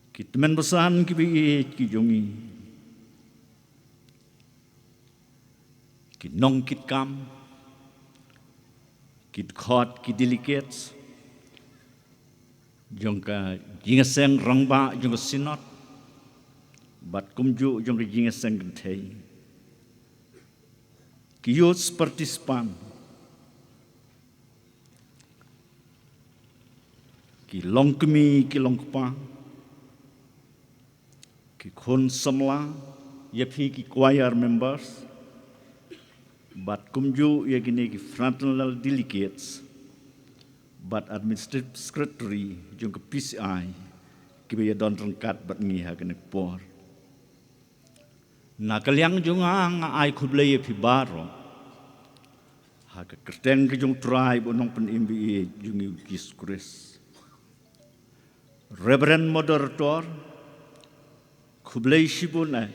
ki tymmen basan kiba ïeit ki jong ngi, ki nongkitkam, ki dkhot, ki delegates jong ka jingïaseng rangbah jong ka Synod bad kumjuh jong ka jingïaseng kynthei, ki youth participant, ki longkmie, ki longkpa, ki khun samla, ïa phi ki choir members, bad kumjuh ïa kine ki fraternal delegates bad administrative secretary jong ka P C I, kiba ïadon ryngkat bad ngi ha kane ka por. Na ka liang jong nga, nga ai khublei ïa phi baroh ha ka kyrteng ka jong U Trai bad U Nongpynim ba ïeit jong ngi U Jisu Khrist. Reverend Moderator, khublei shibun eh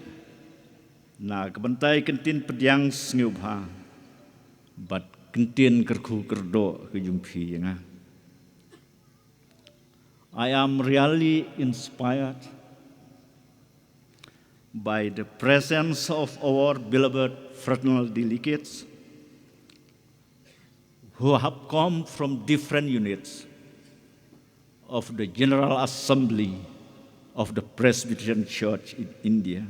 na ka bynta ka ktien pdiang sngewbha bad ka ktien kyrkhu kyrdoh ka jong phi ïa nga. I am really inspired by the presence of our beloved fraternal delegates who have come from different units of the General Assembly of the Presbyterian Church in India,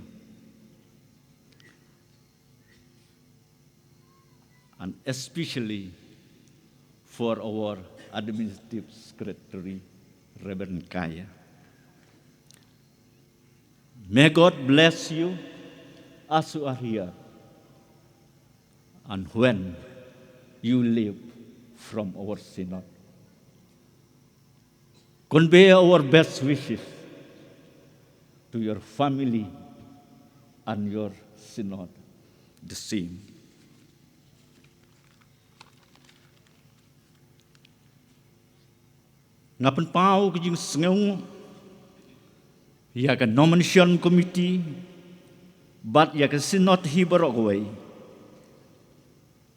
and especially for our Administrative Secretary, Reverend Kaya. May God bless you as you are here and when you leave from our Synod. Convey our best wishes to your family and your Synod the same. Nga pynpaw ka jingsngew ïa ka nomination committee bad ïa ka Synod hi baroh kawei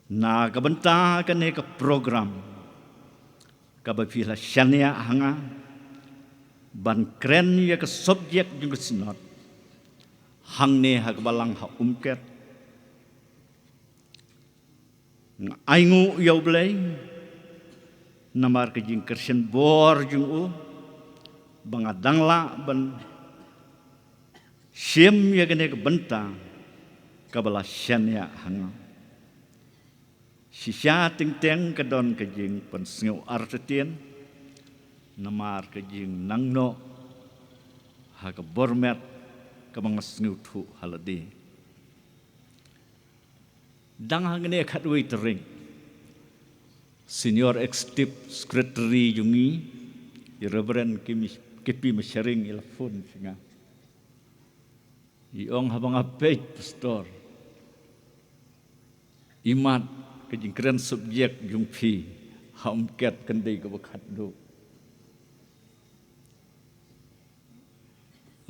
na ka bynta kane ka program kaba phi la shaniah ha nga ban kren ïa ka subject jong ka Synod hangne ha ka Balang ha Umket. Nga ainguh ïa U Blei namar ka jingkyrshan bor jong u ba nga dang lah ban shim ïa kane ka bynta kaba la shaniah ha nga. Shisha teng teng ka don ka jingpynsngew artatien namar ka jingnang noh ha ka bor met kaba nga sngewthuh ha lade. Dang hangne khatwei tarik, Senior Executive Secretary jong ngi, i Reverend Kimi-, K P Masharing, i la phone sha nga. I ong, haba nga peit, Pastor, imat ka jingkren subject jong phi ha Umket kan dei kaba khatduh.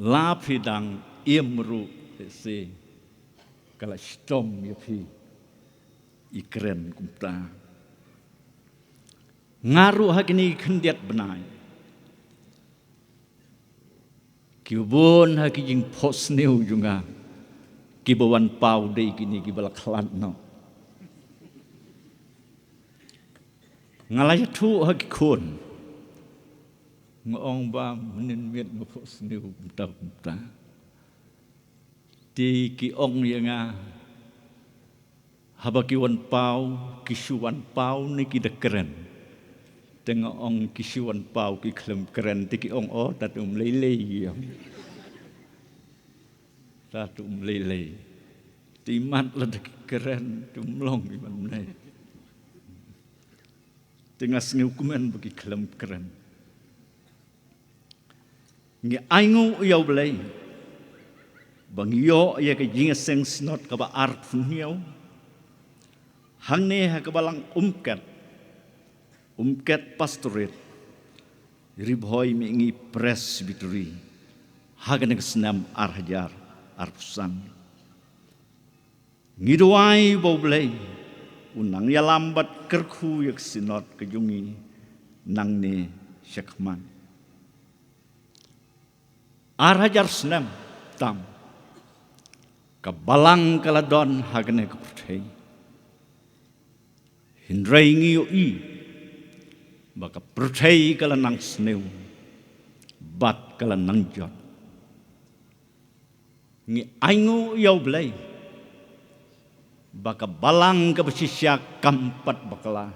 La phi dang im ruh, te se ka la shitom ïa phi i kren kumta. Nga ruh ha kine ki khyndiat bnai, ki bun ha ki jingphohsniew jong nga kiba wan paw dei kine kiba la khlad noh. Nga la ïathuh ha ki khun, nga ong ba mynnin miet nga phohsniew kumta kumta. Te ki ong ïa nga, haba ki wan paw, ki shu wan paw ne ki da kren? Te nga ong, ki shu wan paw, ki khlem kren. Te ki ong, o, ta te um lei lei, ki ong. Ta te um lei lei. Te imat lada ki kren, te um long imat ne. Te nga sngewkmen ba ki khlem kren. Ngi ainguh ïa U Blei ba ngi ïoh ïa ka jingïaseng Synod kaba arphew hynñiew hangne ha ka Balang Umket, Umket Pastorate, Ri Bhoi Mihngi Presbytery, ha kane ka snem ar hajar arphew san. Ngi duwai ba U Blei un nang ïalam bad kyrkhu ïa ka Synod ka jong ngi nangne shakhmat. Ar hajar snem tam ka Balang ka la don ha kane ka pyrthei. Hynrei ngi ïohi ba ka pyrthei ka la nang sniew bad ka la nang jot. Ngi ainguh ïa U Blei ba ka balang kaba shisha kam pat bakla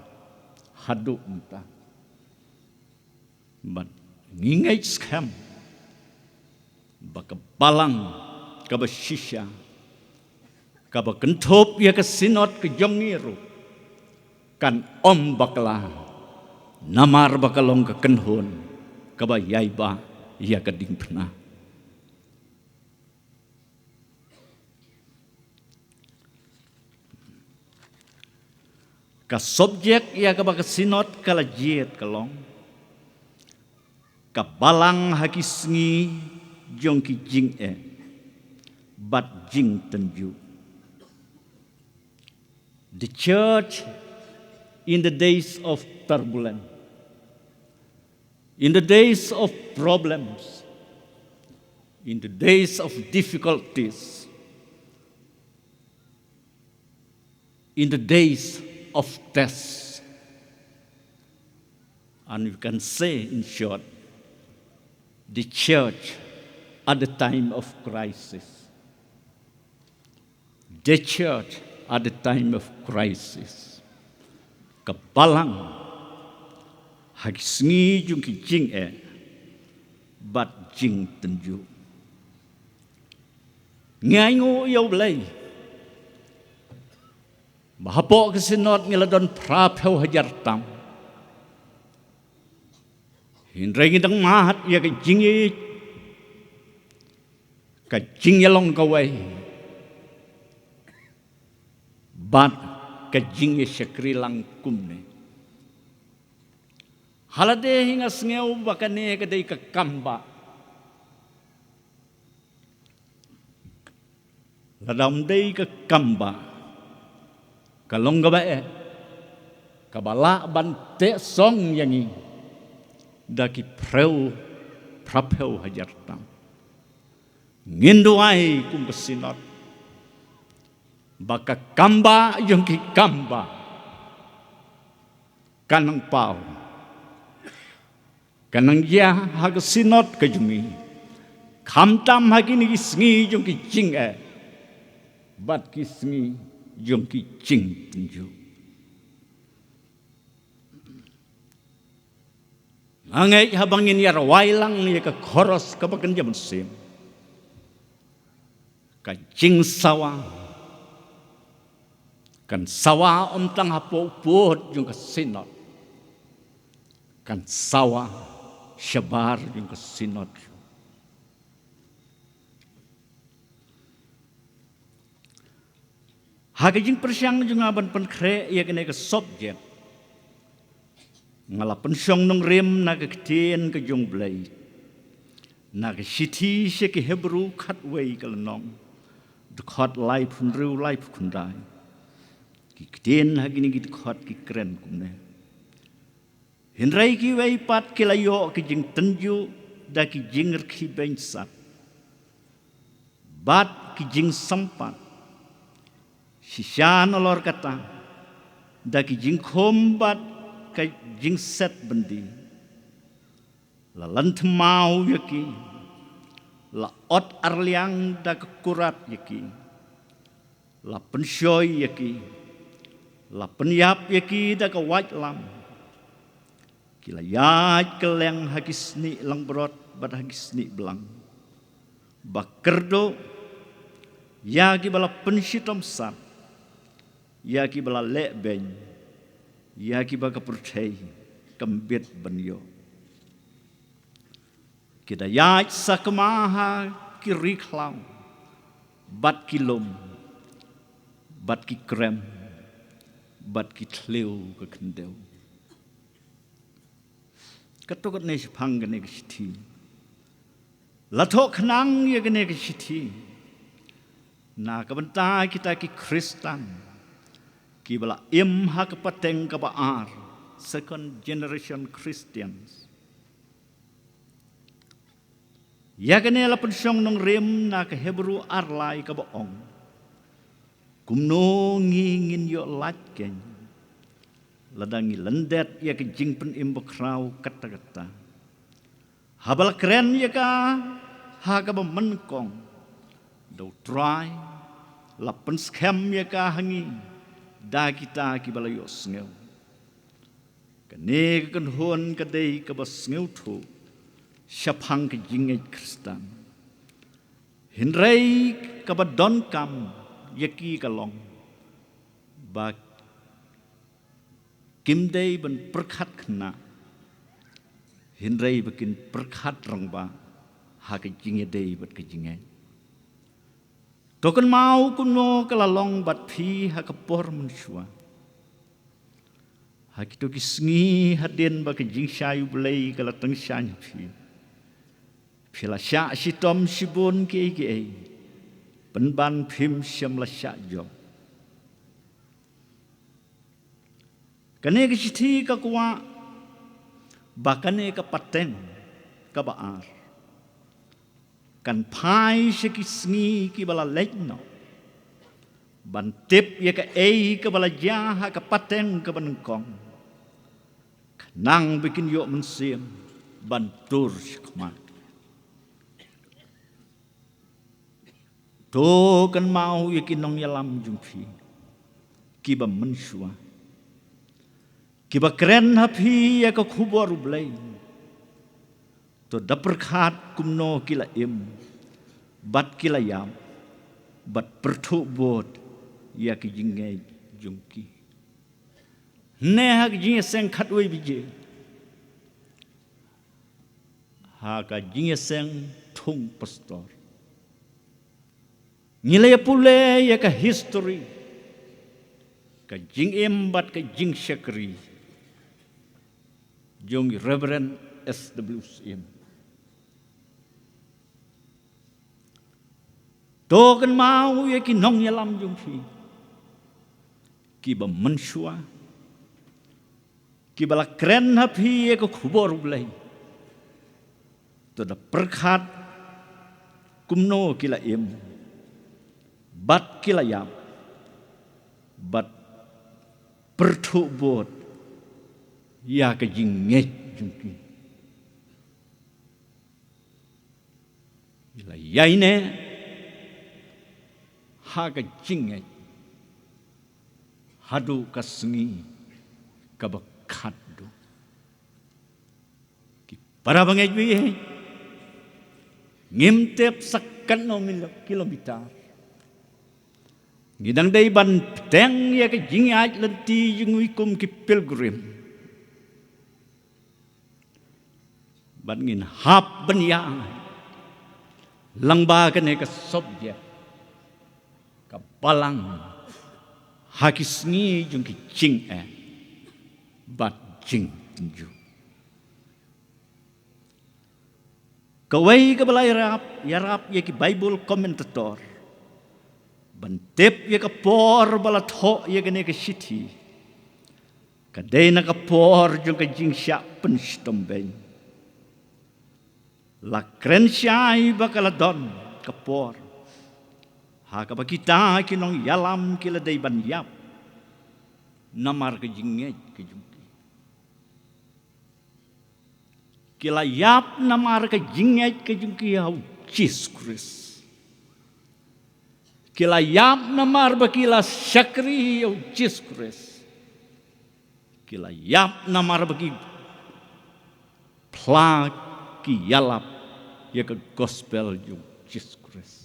haduh mynta. Bad ngi ngeit skhem ba ka balang kaba shisha kaba kynthup ïa ka Synod ka jong ngi ruh kan ym bakla, namar ba ka long ka kynhun kaba ïai bah ïa ka diengphna. Ka subject ïa kaba ka Synod ka la jied ka long ka balang ha ki sngi jong ki jingeh bad jingtynjuh. The church in the days of turbulence, in the days of problems, in the days of difficulties, in the days of tests. And you can say, in short, the church at the time of crisis. The church at the time of crisis. Ka balang ha ki sngi jong ki jingeh bad jingtynjuh. Ngi ainguh ïa U Blei ba hapoh ka Synod ngi la don phra phew hajar tam. Hynrei ngi dang mad ïa ka jingïeit, ka jingïalong kawei bad ka jingïashakri lang kumne. Ha lade hi nga sngew ba kane ka dei ka kam bah. Lada ym dei ka kam bah, ka long kaba eh kaba lah ban teh song ïa ngi da ki phew, phra phew hajar tam. Ngin duwai kum ka Synod ba ka kam bah jong ki kam bah kan nang paw, kan nang ïa ha ka Synod ka jong ngi, khamtam ha kine ki sngi jong ki jingeh bad ki sngi jong ki jingtynjuh. Nga ngeit haba ngin ïa rawai lang ïa ka koros kaba kynja mynsiem, ka jingsawa kan sawa ym tang hapoh pud jong ka Synod, kan sawa shabar jong ka Synod. Ha ka jingpyrshang jong nga ban pynkhreh ïa kane ka subject, nga la pynshong nongrim na ka ktien ka jong U Blei, na ka shithi sha ki Hebru khatwei ka lynnong, dkhot laiphew hynriew, laiphew khyndai. Ki ktien ha kine ki dkhot ki kren kumne: Hynrei kiwei pat ki la ïoh ki jingtynjuh da ki jingrkhie beiñsat bad ki jingsympat, shisha nalor kata da ki jingkhum bad ka jingset byndi. La lanthymaw ïa ki, la ot arliang da ka kurat ïa ki, la pynshoi ïa ki, la pynïap ïa ki da ka waitlam. Ki la ïaid kylleng ha ki snieh langbrot bad ha ki snieh blang, ba kyrduh ïa kiba la pynshitom sat, ïa kiba la leh beiñ, ïa kiba ka pyrthei kam bit ban ïoh. Ki da ïaid sakma ha ki ri khlaw bad ki lum bad ki krem bad ki thliew ka khyndew. Katto katne shaphang kane ka shithi, la thoh khnang ïa kane ka shithi na ka bynta kita ki Khristan kiba la im ha ka pateng kaba ar, second generation Christians. Ïa kane la pynshong nongrim na ka Hebru ar lai kaba ong: Kumno ngi ngin ïoh lait keiñ Lada ngi lyndet ïa ka jingpynim bakhraw katta katta, haba la kren ïa ka ha kaba mynnyngkong, da U Trai la pynskhem ïa ka ha ngi da kita kiba la ïohsngew. Kane ka kynhun ka dei kaba sngewthuh shaphang ka jingngeit Khristan. Hynrei kaba donkam ïa ki ka long ba kim dei ban pyrkhat khynnah, hynrei ba kin pyrkhat rangbah ha ka jingïadei bad ka jingngeit. To kynmaw kumno ka la long bad phi ha ka por mynshuwa. Ha kito ki sngi hadien ba ka jingshai U Blei ka la tyngshaiñ ha phi, phi la shah shitom shibun kiei kiei, pynban phim shym la shah jop. Kane ka shithi ka kwah ba kane ka pateng kaba ar kan phai sha ki sngi kiba la leit noh, ban tip ïa kaei kaba la jia ha ka pateng kaba nyngkong, khnang ba kin ïoh mynsiem ban tur shakhmat. To kynmaw ïa ki nongïalam jong phi kiba mynshuwa, kiba kren ha phi ïa ka khubor U Blei. To da pyrkhat kumno ki la im bad ki la ïap bad pyrthuh bud ïa ka jingngeit jong ki. Hynne ha ka jingïaseng khatwei baje, ha ka jingïaseng thung pastor, ngi la ïa pule ïa ka history, ka jingim bad ka jingshakri jong i Reverend S W Syiem. To kynmaw ïa ki nongïalam jong phi kiba mynshuwa, kiba la kren ha phi ïa ka khubor U Blei. To da pyrkhat kumno ki la im bad ki la ïap bad pyrthuh bud ïa ka jingngeit jong ki. Ki la ïaineh ha ka jingngeit haduh ka sngi kaba khatduh. Ki para bangeit baieit, ngim tip sa katno mil-, kilometer ngi dang dei ban bteng ïa ka jingïaid lynti jong ngi kum ki pilgrim. Bad ngin hap ban ïa lang ba kane ka subject ka balang ha ki sngi jong ki jingeh bad jingtynjuh. Kawei kaba la ïarap, ïarap ïa ki Bible commentator ban tip ïa ka por ba la thoh ïa kane ka shithi, ka dei na ka por jong ka jingshah pynshitom beiñ. La kren shai ba ka la don ka por ha kaba kita ki nongïalam ki la dei ban ïap namar ka jingngeit ka jong ki. Ki la ïap namar ka jingngeit ka jong ki ha U Jisu Khrist. Ki la ïap namar ba ki la shakri ïa U Jisu Khrist. Ki la ïap namar ba ki phla, ki ïalap ïa ka gospel jong U Jisu Khrist.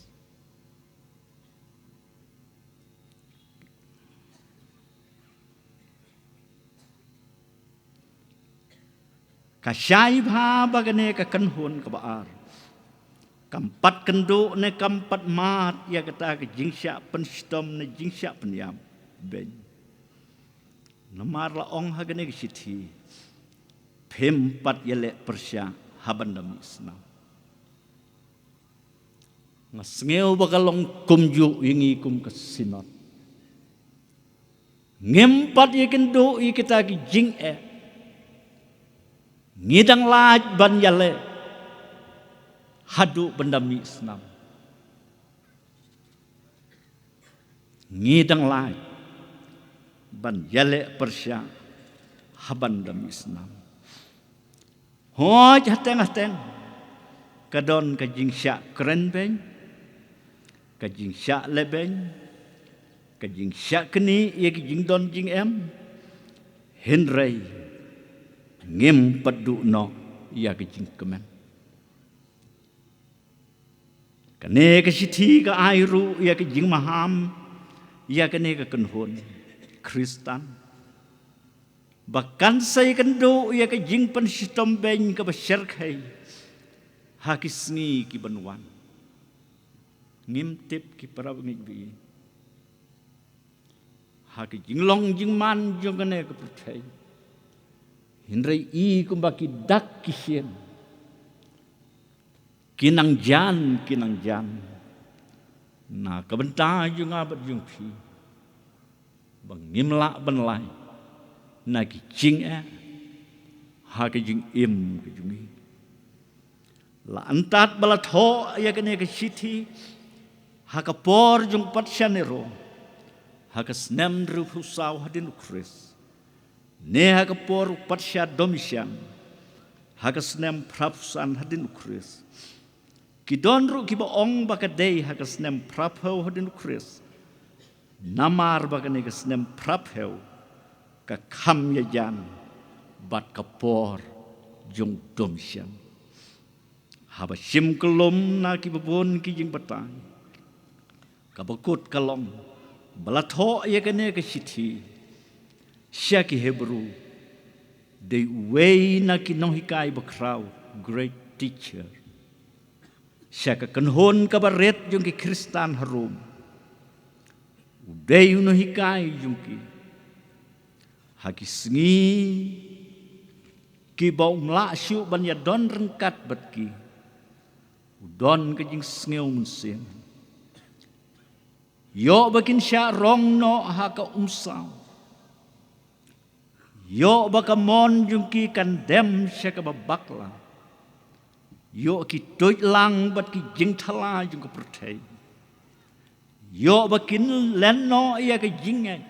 Ka shai bha ba kane ka kynhun kaba ar kam pat kynduh ne kam pat mad ïa kata ka jingshah pynshitom ne jingshah pynïap beiñ. Namar la ong ha kane ka shithi, phim pat ïaleh pyrshah ha ban da mih snam. Nga sngew ba ka long kumjuh ïa ngi kum ka Synod. Ngim pat ïakynduh ïa kita ki jingeh. Ngi dang lait ban ïaleh haduh ban da mih snam. Ngi dang lait ban ïaleh pyrshah haban da mih snam. Hooid, hateng hateng ka don ka jingshah kren beiñ, ka jingshah leh beiñ, ka jingshah knieh ïa ki jingdon jingem, hynrei ngim pat duh noh ïa ka jingkmen. Kane ka shithi ka ai ruh ïa ka jingmaham ïa kane ka kynhun Khristan, ba kan sa ïakynduh ïa ka jingpynshitom beiñ kaba shyrkhei ha ki sngi ki ban wan. Ngim tip, ki para bangeit baieit, ha ka jinglong jingman jong kane ka pyrthei, hynrei i kumba ki dak ki shin, ki nang jan, ki nang jan na ka bynta jong nga bad jong phi, ba ngim lah ban lait na ki jingeh ha ka jingim ka jong ngi. La antad ba la thoh ïa kane ka shithi ha ka por jong u patsha Nero ha ka snem hynriewphew saw hadien u Khrist, ne ha ka por u patsha Domitian ha ka snem phraphew san hadien u Khrist. Ki don ruh kiba ong ba ka dei ha ka snem phraphew hadien u Khrist, namar ba kane ka snem phraphew ka kham ïajan bad ka por jong u Domitian. Haba shim kyllum na kiba bun ki jingbatai, kaba kut ka long ba la thoh ïa kane ka shithi sha ki Hebru da uwei na ki nonghikai bakhraw, great teacher, sha ka kynhun kaba rit jong ki Khristan ha Rom. U dei u nonghikai jong ki ha ki sngi kiba um lah shuh ban ïadon ryngkat bad ki. U don ka jingsngew mynsiem, ïoh ba kin shah rong noh ha ka umsaw, ïoh ba ka mon jong ki kan dem sha kaba bakla, ïoh ki tuid lang bad ki jingthala jong ka pyrthei, ïoh ba kin len noh ïa ka jingngeit.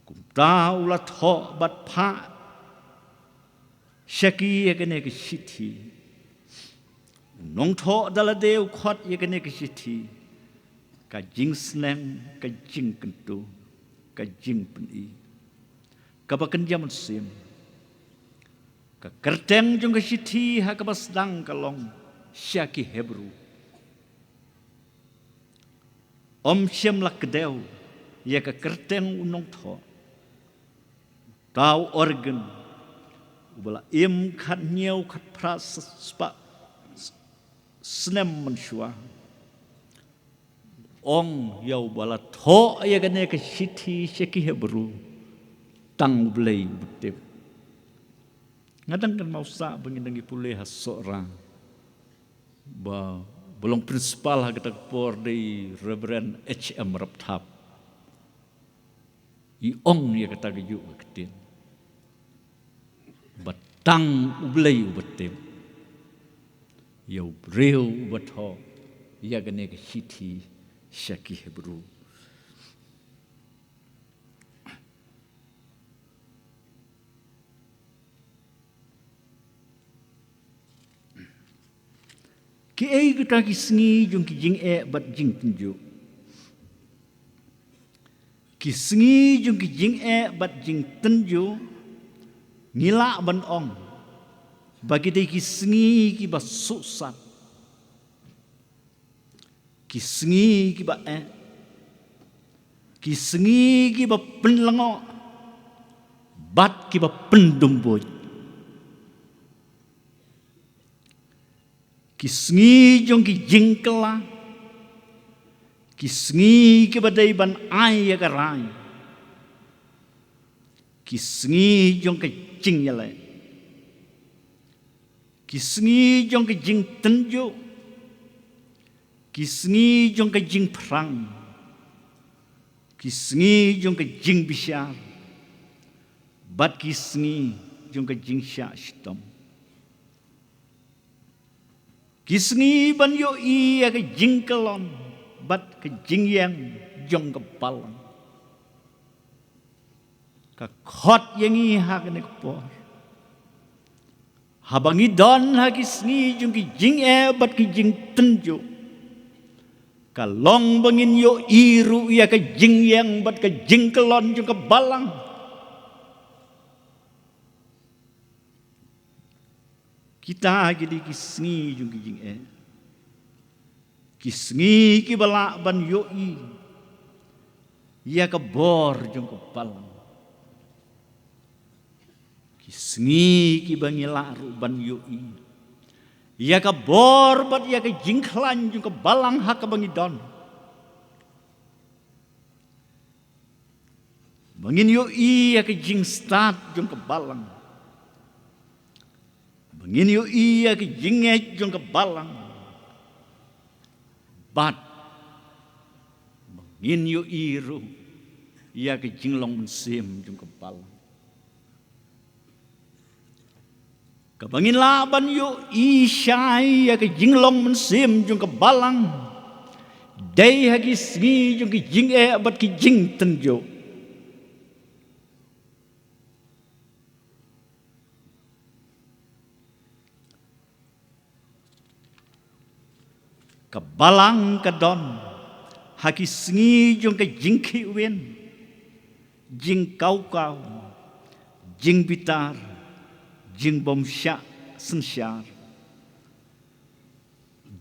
Kumta u la thoh bad phah sha ki ïa kane ka shithi. U nongthoh da lade u khot ïa kane ka shithi ka jingsneng, ka jingkyntu, ka jingpyni, kaba kynja mynsiem. Ka kyrteng jong ka shithi ha kaba sdang ka long sha ki Hebru. Ym shym la kdew ïa ka kyrteng u nongthoh. Uta u Origen, uba la im khathynñiew khatphra spah snem mynshuwa, ong ïa uba la thoh ïa kane ka shithi sha ki Hebru, tang U Blei uba tip. Nga dang kynmaw sah ba ngin dang ïa pule ha Sohra, ba, ba long principal ha kata ka por dei Reverend H M Rapthap. I ong ïa kata ka juk ka ktien ba tang U Blei uba tip ïa u briew uba thoh ïa kane ka shithi sha ki Hebru. Kiei kita ki sngi jong ki jingeh bad jingtynjuh? Ki sngi jong ki jingeh bad jingtynjuh, ngi lah ban ong ba ki dei ki sngi kiba suhsat, ki sngi kiba eh, ki sngi kiba pynlyngngoh bad kiba pyndumbuid. Ki sngi jong ki jingkylla, ki sngi kiba dei ban ai ïa ka rai, ki sngi jong ka jingïaleh, ki sngi jong ka jingtynjuh, ki sngi jong ka jingpyrshang, ki sngi jong ka jingbishar, bad ki sngi jong ka jingshah shitom. Ki sngi ban ïohi ïa ka jingkyllon bad ka jingïeng jong ka balang. Ka khot ïa ngi ha kane ka por, haba ngi don ha ki sngi jong ki jingeh bad ki jingtynjuh, ka long ba ngin ïohi ruh ïa ka jingïeng bad ka jingkyllon jong ka balang. Kita ki dei ki sngi jong ki jingeh, ki sngi kiba lah ban ïohi ïa ka bor jong ka balang, ki sngi kiba ngi lah ruh ban ïohi ïa ka bor bad ïa ka jingkhlaiñ jong ka balang ha kaba ngi don. Ba ngin ïohi ïa ka jingstad jong ka balang, ba ngin ïohi ïa ka jingngeit jong ka balang, bad ba ngin ïohi ruh ïa ka jinglong mynsiem jong ka balang. Kaba ngin lah ban ïohi shai ïa ka jinglong mynsiem jong ka balang, dei ha ki sngi jong ki jingeh bad ki jingtynjuh. Ka balang ka don ha ki sngi jong ka jingkhih win, jingkaw kaw, jingbitar, jingbymshah synshar,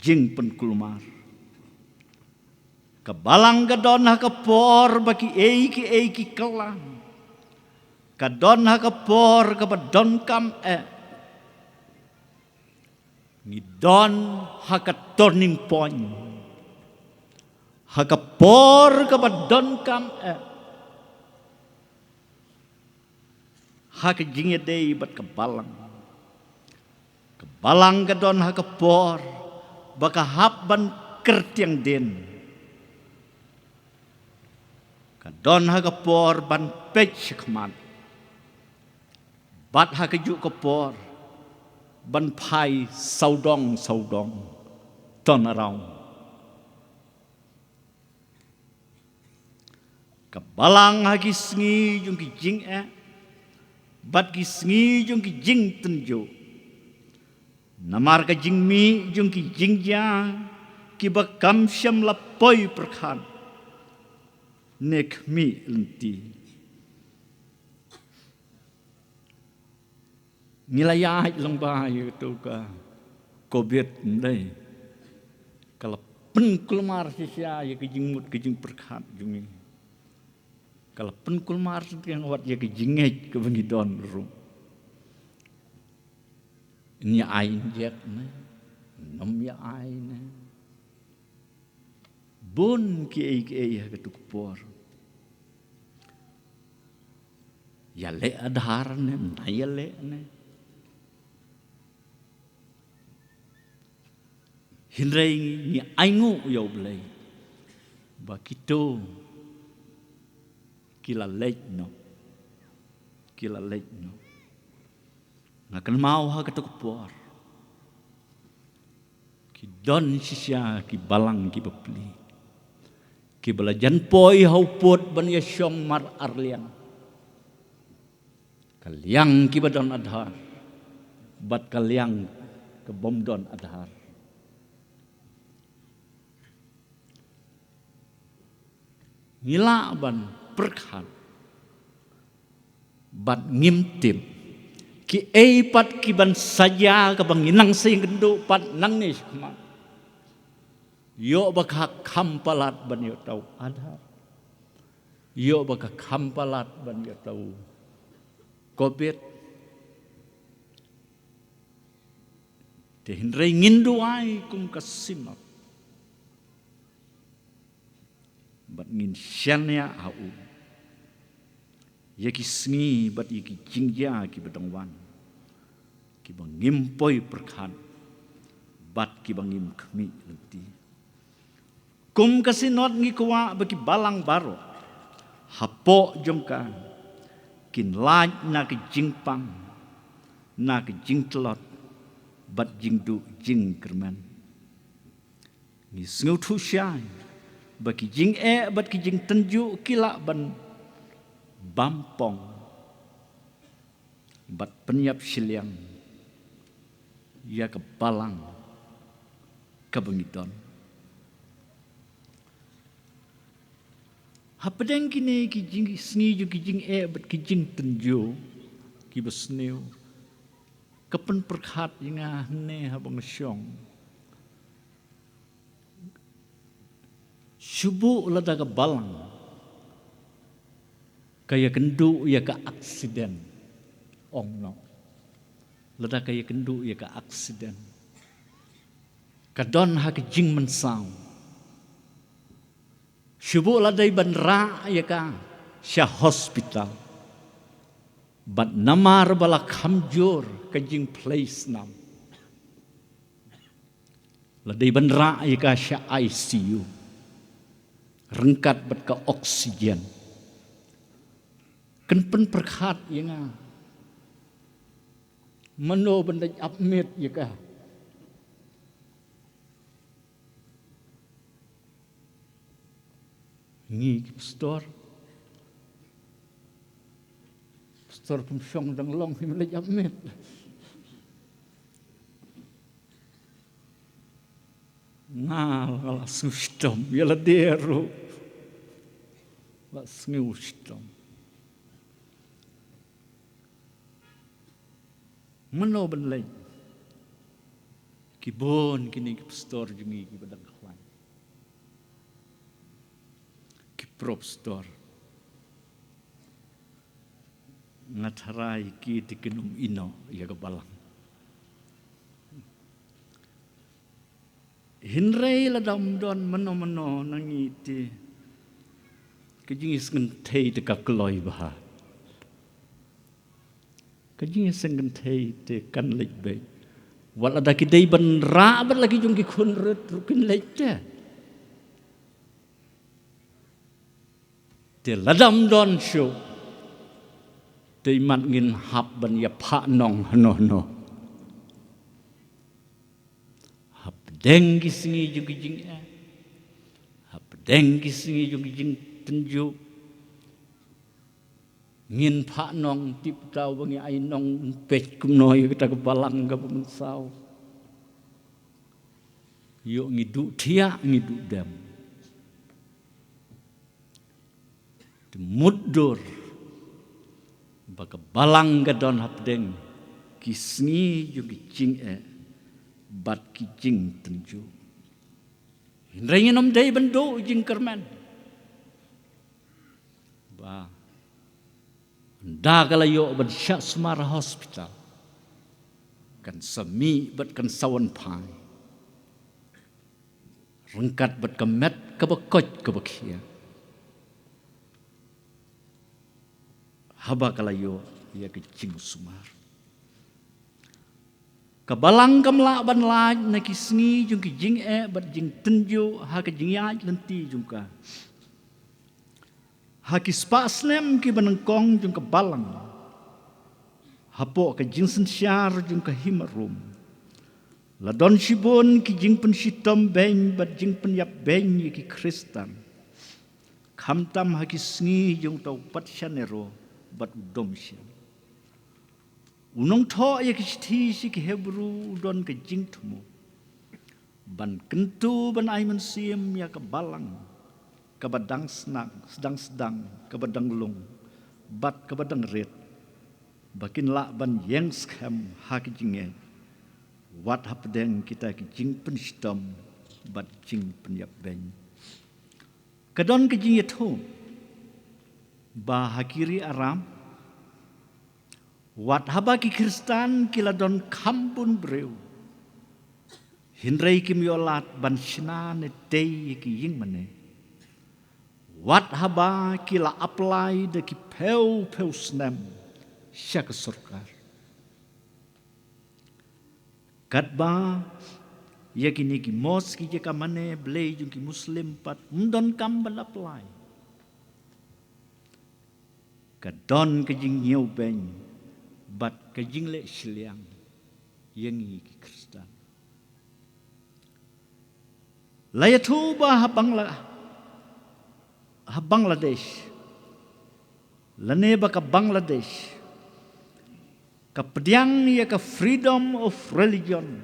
jingpynkulmar. Ka balang ka don ha ka por ba kiei kiei ki kylla. Ka don ha ka por kaba donkam eh. Ngi don ha ka turning point, ha ka por kaba donkam eh, ha ka jingïadei bad ka balang. Ka balang ka don ha ka por ba ka hap ban kyrtiang dien. Ka don ha ka por ban peit shakhmat, bad ha kajuh ka por ban phai sawdong sawdong, turn around. Ka balang ha ki sngi jong ki jingeh bad ki sngi jong ki jingtynjuh, namar ka jingmih jong ki jingjia kiba kam shym la poi pyrkhat ne khmih lynti. Ngi la ïaid lyngba ïa kato ka covid, ym dei? Ka la pynkulmar shisha ïa ka jingmut ka jingpyrkhat jong ngi. Ka la pynkulmar shisha wat ïa ka jingngeit kaba ngi don ruh. Ngi ïa ai injek ne, ngim ïa ai ne. Bun kiei kiei ha kato ka por. Ïaleh Aadhaar ne, ym ïaleh ne. Hynrei ngi ainguh ïa U Blei ba kito ki la leit noh. Ki la leit noh. Nga kynmaw ha kato ka por ki don shisha ki balang ki bapli kiba la jan poi ha u pud ban ïa shong mar ar liang. Ka liang kiba don Aadhaar bad ka liang ka bym don Aadhaar. Ngi lah ban pyrkhat bad ngim tip kiei pat ki ban saja kaba ngi nang sa ïakynduh pat nangne shakhmat. Ïoh ba ka kham palat ban ïoh tau Aadhaar. Ïoh ba ka kham palat ban ïoh tau covid. Te hynrei ngin duwai kum ka Synod bad ngin shaniah ha U ïa ki sngi bad ïa ki jingjia kiba dang wan, kiba ngim poi pyrkhat bad kiba ngim khmih lynti. Kum ka Synod ngi kwah ba ki balang baroh hapoh jong ka kin lait na ka jingpang, na ka jingtlot bad jingduh jingkyrmen. Ngi sngewthuh shai ba ki jingeh bad ki jingtynjuh ki lah ban bam pong bad pynïap shiliang ïa ka balang kaba ngi don. Hapdeng kine ki jing, sngi jong ki jingeh bad ki jingtynjuh kiba sniew, ka pynpyrkhat ïa nga hangne haba nga shong. Shu buh lada ka balang ka ïakynduh ïa ka aksiden, ong noh. Lada ka ïakynduh ïa ka aksiden, ka don ha ka jingmynsaw. Shu buh lada dei ban rah ïa ka sha hospital, bad namar ba la kham jur ka jingphlei snam, la dei ban rah ïa ka sha I C U ryngkat bad ka oksigen. Kan pynpyrkhat ïa nga mano ban leit ap miet ïa ka. Ngi ki pastor, pastor pynshong dang long hi, leit ap miet. Nga la sngew shitom ïa lade ruh. La sngew shitom. Mano ban leit? Ki bun kine ki pastor jong ngi kiba dang khlaiñ, ki propastor. Nga tharai ki te kin ym ïehnoh ïa ka balang. Hynrei lada ym don mano mano na ngi te, ka jingïasngewthuh te ka kloi bha. Ka jingïasngewthuh te kan leit beit. Wat lada ki dei ban rah bad la ki jong ki khun rit ruh kin leit te. Te lada ym don shuh, te imat ngin hap ban ïa phah nong hano hano. Hapdeng ki sngi jong ki jingeh, hapdeng ki sngi jong ki jingtynjuh, ngin phah nong tip tau ba ngi ai nong peit kumno ïa kata ka balang kaba mynsaw. Ïoh ngi duh thiah, ngi duh dem. Te mutdur ba ka balang ka don hapdeng ki sngi jong ki jingeh bad ki jingtynjuh. Hynrei ngin ym dei ban duh jingkyrmen ba ynda ka la ïoh ban shah sumar ha hospital, kan sa mih bad kan sa wan phai ryngkat bad ka met kaba koit kaba khiah haba ka la ïoh ïa ka jingsumar. Ka balang kam lah ban lait na ki sngi jong ki jingeh bad jingtynjuh ha ka jingïaid lynti jong ka. Ha ki spah snem kiba nyngkong jong ka balang, hapoh ka jingsynshar jong ka Hima Rom, la don shibun ki jingpynshitom beiñ bad jingpynïap beiñ ïa ki Khristan, khamtam ha ki sngi jong uta u patsha Nero bad u Domitian. U nongthoh ïa ki shithi sha ki Hebru u don ka jingthmu ban kyntu ban ai mynsiem ïa ka balang kaba dang sdang, sdang sdang, kaba dang lung bad kaba dang rit, ba kin lah ban ïeng skhem ha ki jingngeit wat hapdeng kita ki jingpynshitom bad jingpynïap beiñ. Ka don ka jingïathuh ba ha ki ri Aram, wat haba ki Khristan ki la don kham bun briew, hynrei kim ïoh lad ban shna ne tei ïa ki ïingmane, wat haba ki la apply da ki phew phew snem sha ka sorkar. Katba ïa kine ki mosque, ki jaka mane Blei jong ki Muslim pat ym don kam ban apply. Ka don ka jingñiew beiñ bad ka jingleh shiliang ïa ngi ki Khristan. La ïathuh ba ha Bangla-, ha Bangladesh, lane ba ka Bangladesh Ka pdiang ïa ka freedom of religion,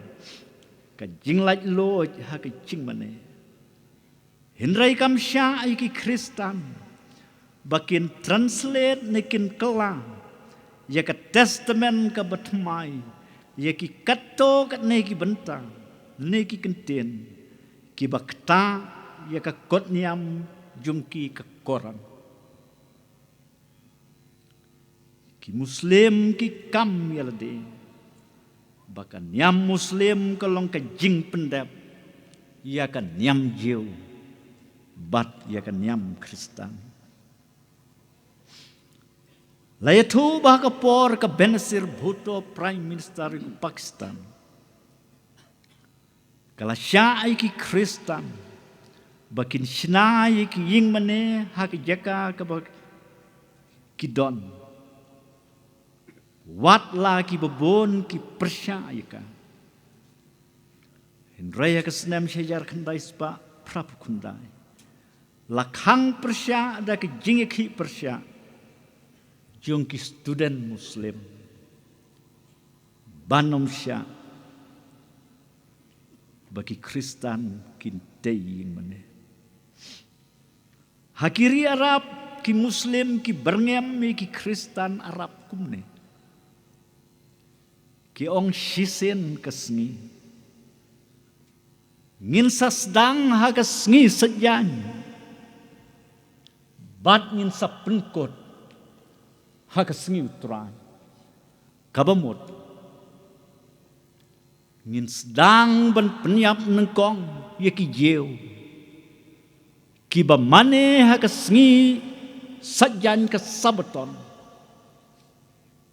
ka jinglaitluid ha ka jingmane. Hynrei kam shah ïa ki Khristan ba kin translate ne kin kylla ïa ka Testament kaba thymmai ïa ki katto katne ki bynta ne ki kyntien kiba ktah ïa ka kot niam jong ki ka Koran. Ki Muslim ki kam ïa lade ba ka niam Muslim ka long ka jingpyndep ïa ka niam Jiw bad ïa ka niam Khristan. La ïathuh ba ha ka por ka Benazir Bhutto Prime Minister ka Pakistan, ka la shah ïa ki Khristan ba kin shna ïa ki ïing mane ha ka jaka kaba ki don, wat la kiba bun ki pyrshah ïa ka. Hynrei ha ka snem shi hajar khyndai spah phra phew khyndai la khang pyrshah da ka jingïakhih pyrshah jong ki student Muslim ban ym shah ba ki Khristan kin tei ïing mane. Ha ki ri Arab ki Muslim ki byrngem ïa ki Khristan Arab kumne. Ki ong shisien ka sngi ngin sa sdang ha ka sngi Saitjaiñ bad ngin sa pynkut ha ka sngi U Trai. Kaba mut ngin sdang ban pynïap nyngkong ïa ki Jiw kiba mane ha ka sngi Saitjaiñ, ka Sabaton.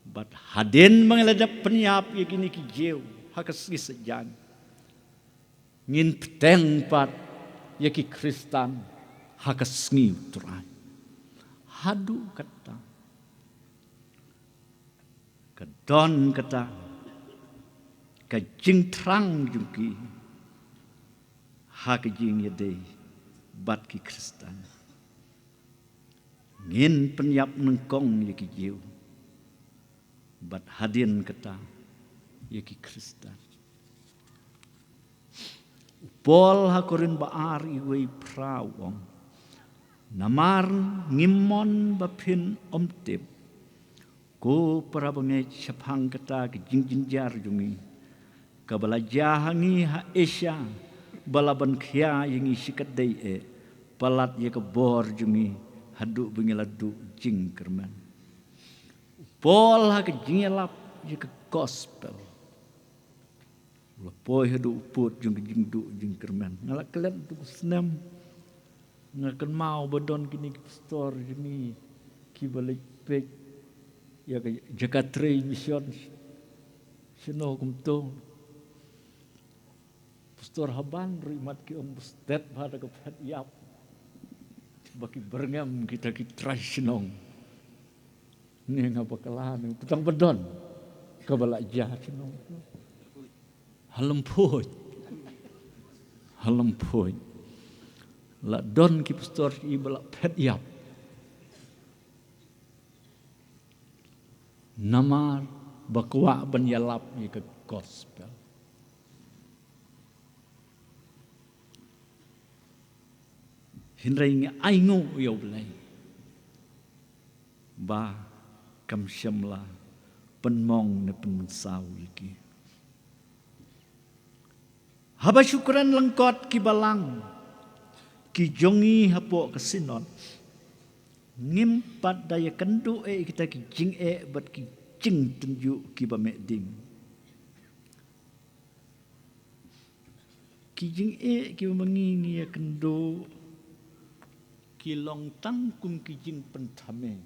Bad hadien ba ngi la dep pynïap ïa kine ki Jiw ha ka sngi Saitjaiñ, ngin bteng pat ïa ki Khristan ha ka sngi U Trai. Haduh katta ka don kata ka jingthrang jong ki ha ka jingïadei bad ki Khristan. Ngin pynïap nyngkong ïa ki Jiw bad hadien kata ïa ki Khristan. U Paul ha Korinth ba ar, iwei phra u ong, namar ngim mon ba phin ym tip, ko para bangeit, shaphang kata ka jingjynjar jong ngi kaba la jia ha ngi ha Asia, ba la ban khia ïa ngi shikatdei eh palat ïa ka bor jong ngi haduh ba ngi la duh jingkyrmen. U Paul ha ka jingïalap ïa ka gospel u la poi haduh u pud jong ka jingduh jingkyrmen. Nga la klet tu ka snem, nga kynmaw ba don kine ki pastor jong ngi kiba leit peit ïa ka jaka trei mission. Shano kumto? Pastor, haban ruh imat ki ong ba stet bha da ka phet ïap ba ki byrngem kita ki trai shnong. Ne nga bakla ne, tang ba don kaba la jia shnong. Ha Lymphuid. Ha Lymphuid la don ki pastor iba la phet ïap. Namar ba kwah ban ïalap ïa ka gospel. Hynrei ngi ainguh ïa U Blei ba kam shym la pynmong ne pynmynsaw ïa ki. Haba shu kren lyngkot ki balang ki jong ngi hapoh ka Synod, ngim pat da ïakynduh eh ïa kita ki jingeh bad ki jingtynjuh kiba meh ding. Ki jingeh kiba ma ngi ngi ïakynduh ki long tang kum ki jingpynthame.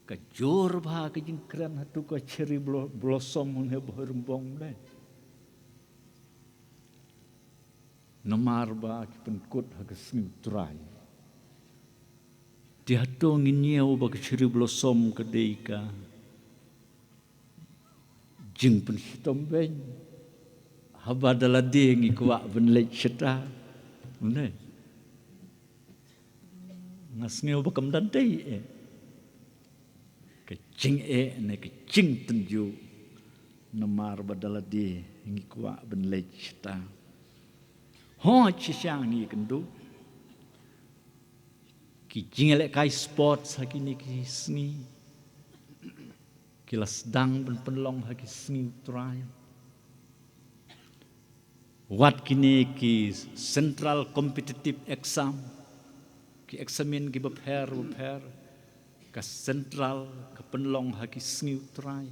Ka jur bha ka jingkren hato ka cherry blo-, blossom hangne Bhoirymbong de. Namar ba ki pynkut ha ka sngi U Trai. Te hato ngin ïoh ba ka cherry blossom ka dei ka jingpynshitom beiñ haba da lade ngi kwah ban leit shata? Ne. Nga sngew ba kam da dei eh. Ka jingeh ne ka jingtynjuh, namar ba da lade ngi kwah ban leit shata. Hooid shisha ngi kynduh ki jingïalehkai sports ha kine ki sngi ki la sdang ban pynlong ha ki sngi U Trai. Wat kine ki central competitive exam, ki eksamin ki bapher bapher, ka central ka pynlong ha ki sngi U Trai.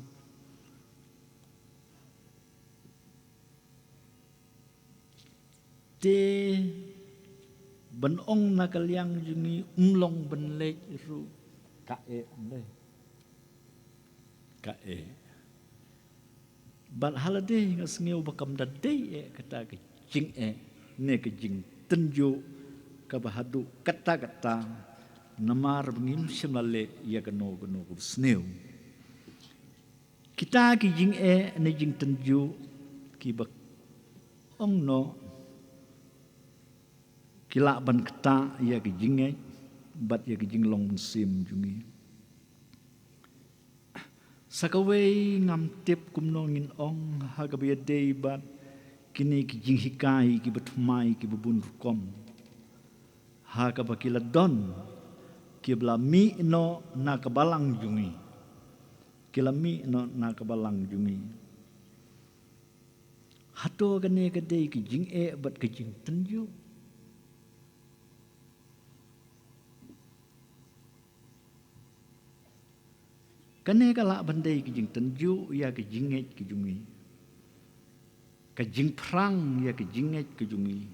Te ban ong na ka liang jong ngi um long ban leit ruh, ka eh, ym dei? Ka eh. Bad ha lade nga sngew ba kam da dei eh kata ka jingeh ne ka jingtynjuh kaba haduh katta katta, namar ba ngim shym la leh ïa kano kano kaba sniew. Kita ki jingeh ne jingtynjuh kiba ong noh ki lah ban ktah ïa ki jingngeit bad ïa ki jinglong mynsiem jong ngi. Sa kawei, ngam tip kumno ngin ong ha kaba ïadei bad kine ki jinghikai kiba thymmai kiba bun rukom, ha kaba ki la don kiba la mih noh na ka balang jong ngi. Ki la mih noh na ka balang jong ngi. Hato kane ka dei ka jingeh bad ka jingtynjuh? Kane ka lah ban dei ka jingtynjuh ïa ka jingngeit ka jong ngi, ka jingpyrshang ïa ka jingngeit ka jong ngi.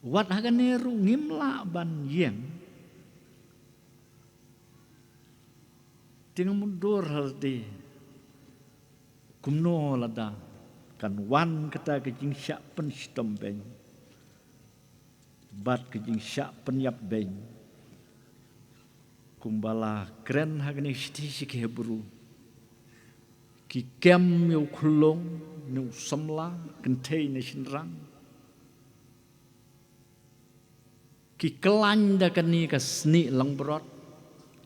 Wat ha kane ruh ngim lah ban ïeng. Te nga mutdur ha lade kumno lada kan wan kata ka jingshah pynshitom beiñ bad ka jingshah pynïap beiñ. Kumba la kren ha kane ka shithi sha ki Hebru, ki kem ïa u khyllung ne u samla, kynthei ne shynrang, ki khlaiñ da kane ka snieh langbrot,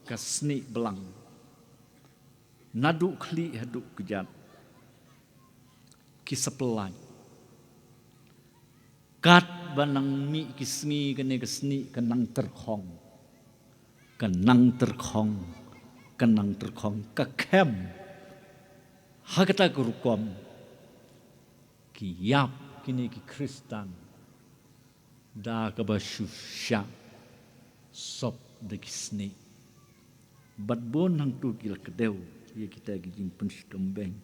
ka snieh blang, naduh khlieh haduh kjat, ki sa pyllait. Katba nang mih ki sngi, kane ka snieh ka nang tyrkhong, ka nang tyrkhong, ka nang tyrkhong, ka khem. Ha kata ka rukom ki ïap kine ki Khristan da kaba shu shah sop da ki snieh. Bad bun hangto ki la kdew ïa kita ki jingpynshitom beiñ.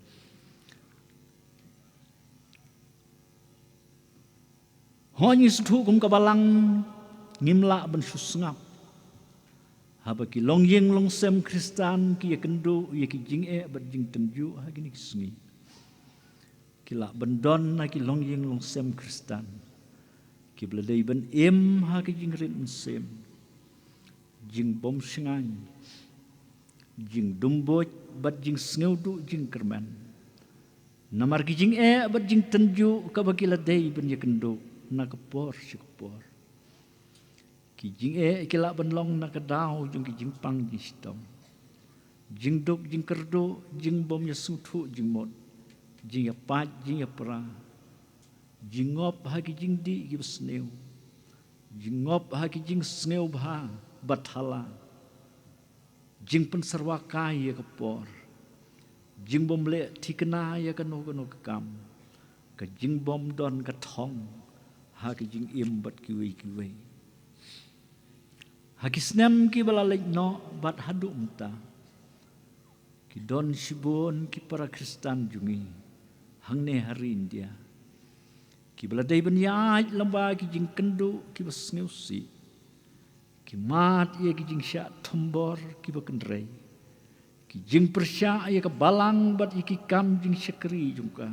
Hooid, ngi sngewthuh kum ka balang ngim lah ban shu sngap haba ki longïing longsem Khristan ki ïakynduh ïa ki jingeh bad jingtynjuh ha kine ki sngi. Ki lah ban don na ki longïing longsem Khristan kiba la dei ban im ha ki jingrit mynsiem, jingbym shngaiñ, jingdumbuid bad jingsngewduh jingkyrmen. Namar ki jingeh bad jingtynjuh kaba ki la dei ban ïakynduh na ka por sha ka por. Ki jingeh ki lah ban long na ka daw jong ki jingpang jingshitom, jingduk jingkyrduh, jingbym ïasngewthuh jingmut, jingïapait jingïapra, jingngop ha ki jingdih kiba sniew, jingngop ha ki jingsngewbha bathala, jingpynsyrwa kai ïa ka por, jingbym leh thikna ïa kano kano ka kam, ka jingbym don ka thong ha ka jingim bad kiwei kiwei. Ha ki snem kiba la leit noh bad haduh mynta, ki don shibun ki para Khristan jong ngi hangne ha ri India kiba la dei ban ïaid lyngba ki jingkynduh kiba sngewsih, ki mad ïa ki jingshah thombor kiba kynrei, ki jingpyrshah ïa ka balang bad ïa ki kam jingshakri jong ka.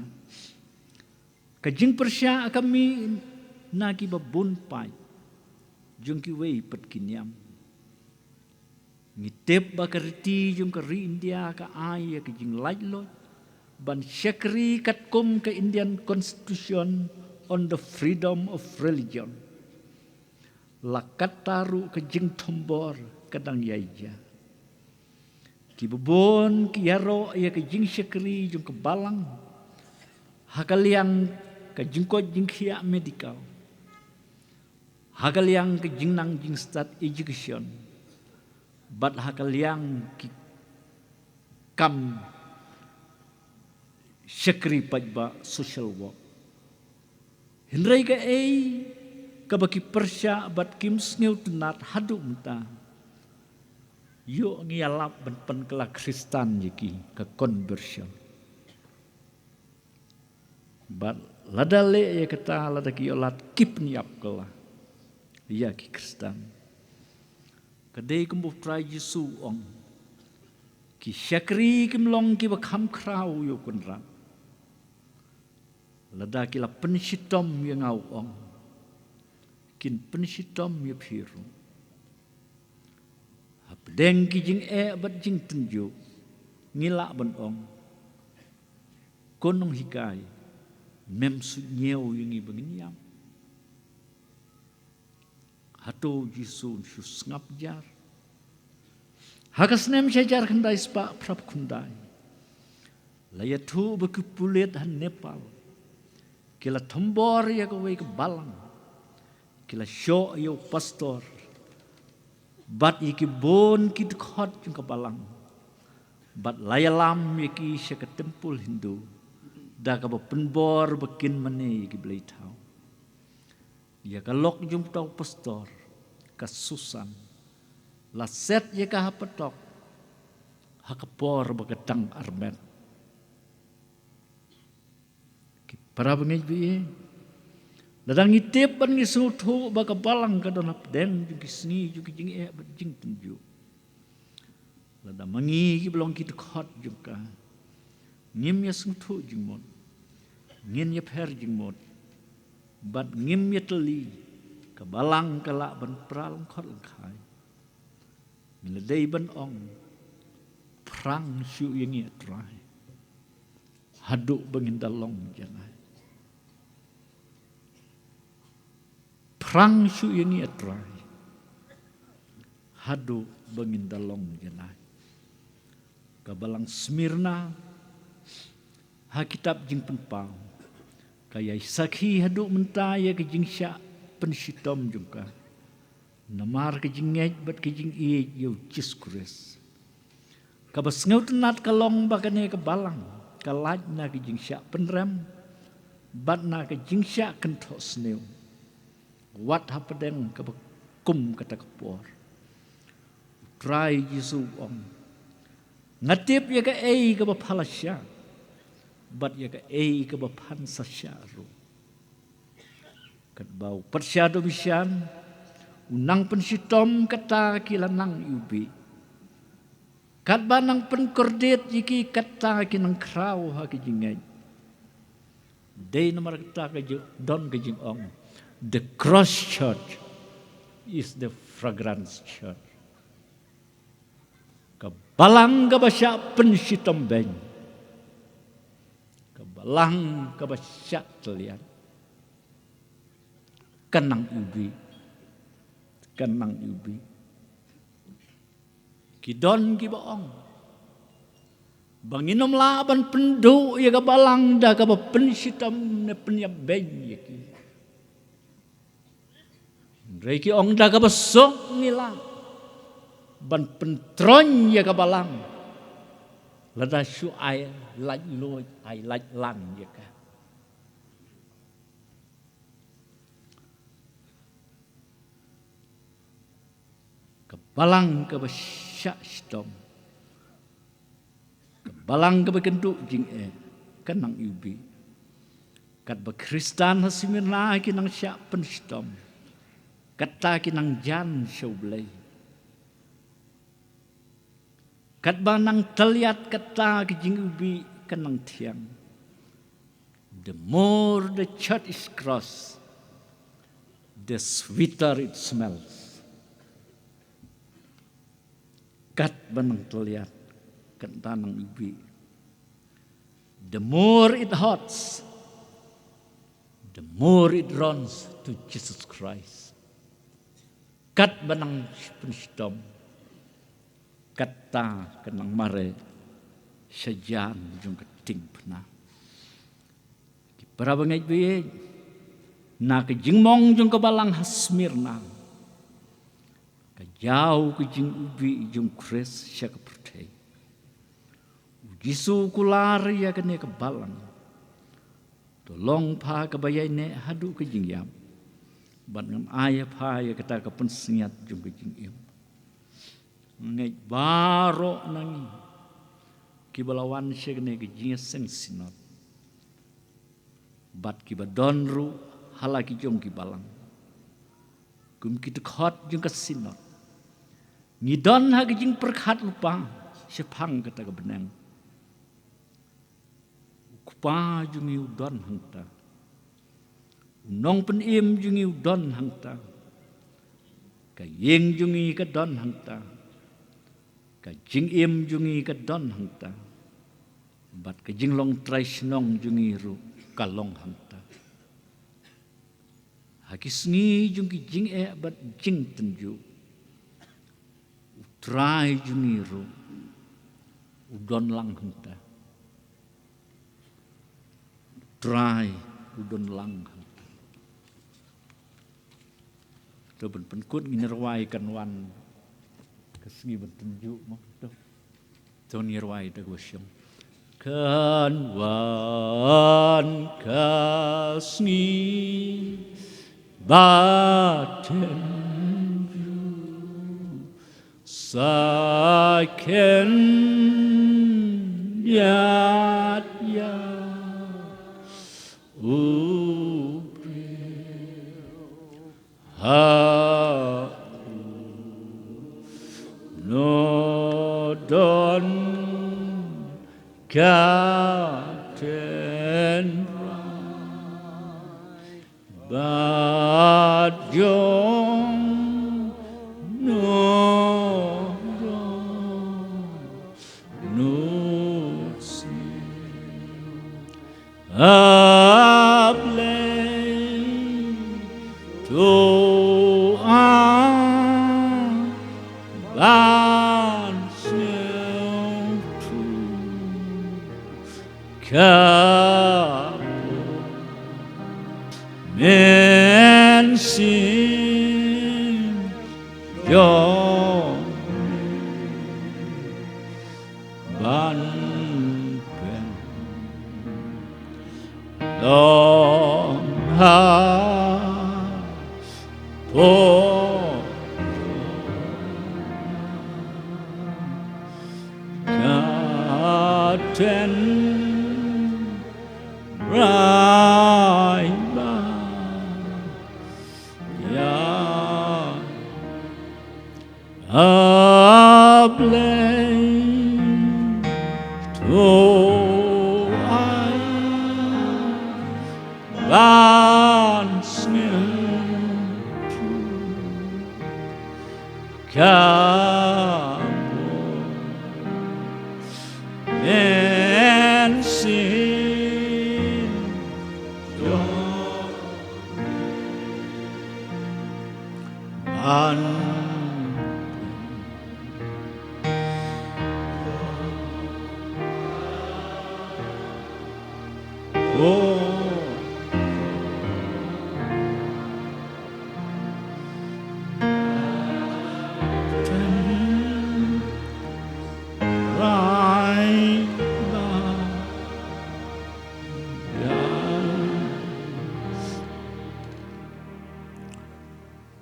Ka jingpyrshah ka mih na kiba bun paid jong kiwei pat ki niam. Ngi tip ba ka riti jong ka ri India ka ai ïa ka jinglaitluid ban shakri katkum ka Indian Constitution on the freedom of religion. La katta ruh ka jingthombor ka dang ïai jia. Ki babun ki ïaroh ïa ka jingshakri jong ka balang ha ka liang ka jingkoit jingkhiah medical, ha ka liang ka jingnang jingstad education, bad ha ka liang ki kam shakri paidbah social work. Hynrei kaei kaba ki pyrshah bad kim sngewtynnat haduh mynta, ïoh ngi ïalap ban pynkylla Khristan ïa ki, ka conversion. Bad lada leh ïa kata, lada ki ïoh lad ki pynïap kylla ïa ki Khristan. Ka dei kumba U Trai Jisu u ong, ki shakri kim long kiba kham khraw ïa u kynrad. Lada ki la pynshitom ïa nga, u ong, kin pynshitom ïa phi ruh. Hapdeng ki jingeh bad jingtynjuh, ngi lah ban ong, ko nonghikai, mem suidñiew ïa ngi ba ngin ïap. Hato U Jisu un shu sngap jar? Ha ka snem shi hajar khyndai spah phra phew khyndai, la ïathuh ba ki pulit ha Nepal ki la thombor ïa kawei ka balang, ki la shoh ïa u pastor bad ïa ki bun ki dkhot jong ka balang, bad la ïalam ïa ki sha ka templ Hindu da kaba pynbor ba kin mane ïa ki blei thaw. Ïa ka lok jong uta u pastor, ka Susan, la set ïa ka ha patok ha ka por ba ka dang armet. Ki para bangeit ba ïeit, lada ngi tip bad ngi sngewthuh ba ka balang ka don hapdeng jong ki sngi jong ki jingeh bad jingtynjuh, lada ma ngi kiba long ki dkhot jong ka ngim ïasngewthuh jingmut, ngin ïapher jingmut, bad ngim ïatylli, ka balang ka lah ban pra lyngkhot lyngkhai. Ngi la dei ban ong, phrang shuh ïa ngi, A Trai, haduh ba ngin da long janai. Phrang shuh ïa ngi, A Trai, haduh ba ngin da long janai. Ka balang Smyrna, ha kitab Jingpynpaw, ka ïai sakhi haduh mynta ïa ka jingshah pynshitom jong ka namar ka jingngeit bad ka jingïeit ïa U Jisu Khrist. Kaba sngewtynnat ka long ba kane ka balang ka lait na ka jingshah pynrem bad na ka jingshah kynthoh sniew. Wat hapdeng kaba kum kata ka por, U Trai Jisu u ong, nga tip ïa kaei kaba pha la shah bad ïa kaei kaba phan sa shah ruh. Katba u patsha Domitian u nang pynshitom, kata ki la nang iwbih. Katba nang pynkordit ïa ki, kata ki nang khraw ha ki jingngeit. Dei namar kata ka jing, don ka jingong, the cross church is the fragrance church. Ka balang kaba shah pynshitom beiñ, ka balang kaba shah tylliat, ka nang iwbih, ka nang iwbih. Ki don kiba ong ba ngin ym lah ban pynduh ïa ka balang da kaba pynshitom ne pynïap beiñ ïa ki. Hynrei ki ong da kaba suk ngi lah ban pyntroiñ ïa ka balang, lada shu ai laitluid, ai laitlang ïa ka. Ka balang kaba shah shitom, ka balang kaba kynduh jingeh, ka nang iwbih. Katba Khristan ha Smyrna ki nang shah pynshitom, kata ki nang jan sha U Blei. Katba nang tylliat, kata ka jingiwbih ka nang thiang. The more the church is cross, the sweeter it smells. Katba nang tylliat, kata nang iwbih, the more it hurts, the more it runs to Jesus Christ. Katba nang pynshitom, Kata ka nang mareh sha jan jong ka diengphna. Ki para bangeit baieit, na ka jingmong jong ka balang ha Smyrna, ka jaw ka jingim jong u Khrist sha ka pyrthei. U Jisu u kular ïa kane ka balang, to long pha kaba ïaineh haduh ka jingïap, bad ngan ai ïa pha ïa kata ka pynsngiat jong ka jingim. Ngeit baroh na ngi kiba la wan sha kane ka jingïaseng Synod, bad kiba don ruh ha la ki jong ki balang, kum ki dkhot jong ka Synod, ngi don ha ka jingpyrkhat lypa shaphang kata ka bneng. U Kpa jong ngi u don hangta. U Nongpynim jong ngi u don hangta. Ka ïing jong ngi ka don hangta. Ka jingim jong ngi ka don hangta. Bad ka jinglong trai shnong jong ngi ruh ka long hangta. Ha ki sngi jong ki jingeh bad jingtynjuh, u Trai jong ngi ruh u don lang hangta. U Trai u don lang hangta. To ban pynkut ngin ïa rwai Kan wan ka sngi ban tynjuh mo. To. To ngin ïa rwai da kaba shong. Kan wan ka sngi ba tynjuh, sa khyndiat ïa u briew. Ha u no don ka tynrai, bad jong no don nud sniew. A Blei, to ai ban sngewthuh ka mynsiem jong me ban pynlong ha por ka tynrai ba ïa. A Blei, to ai ban sngewthuh ka por. Mynsiem jong me ban pynlong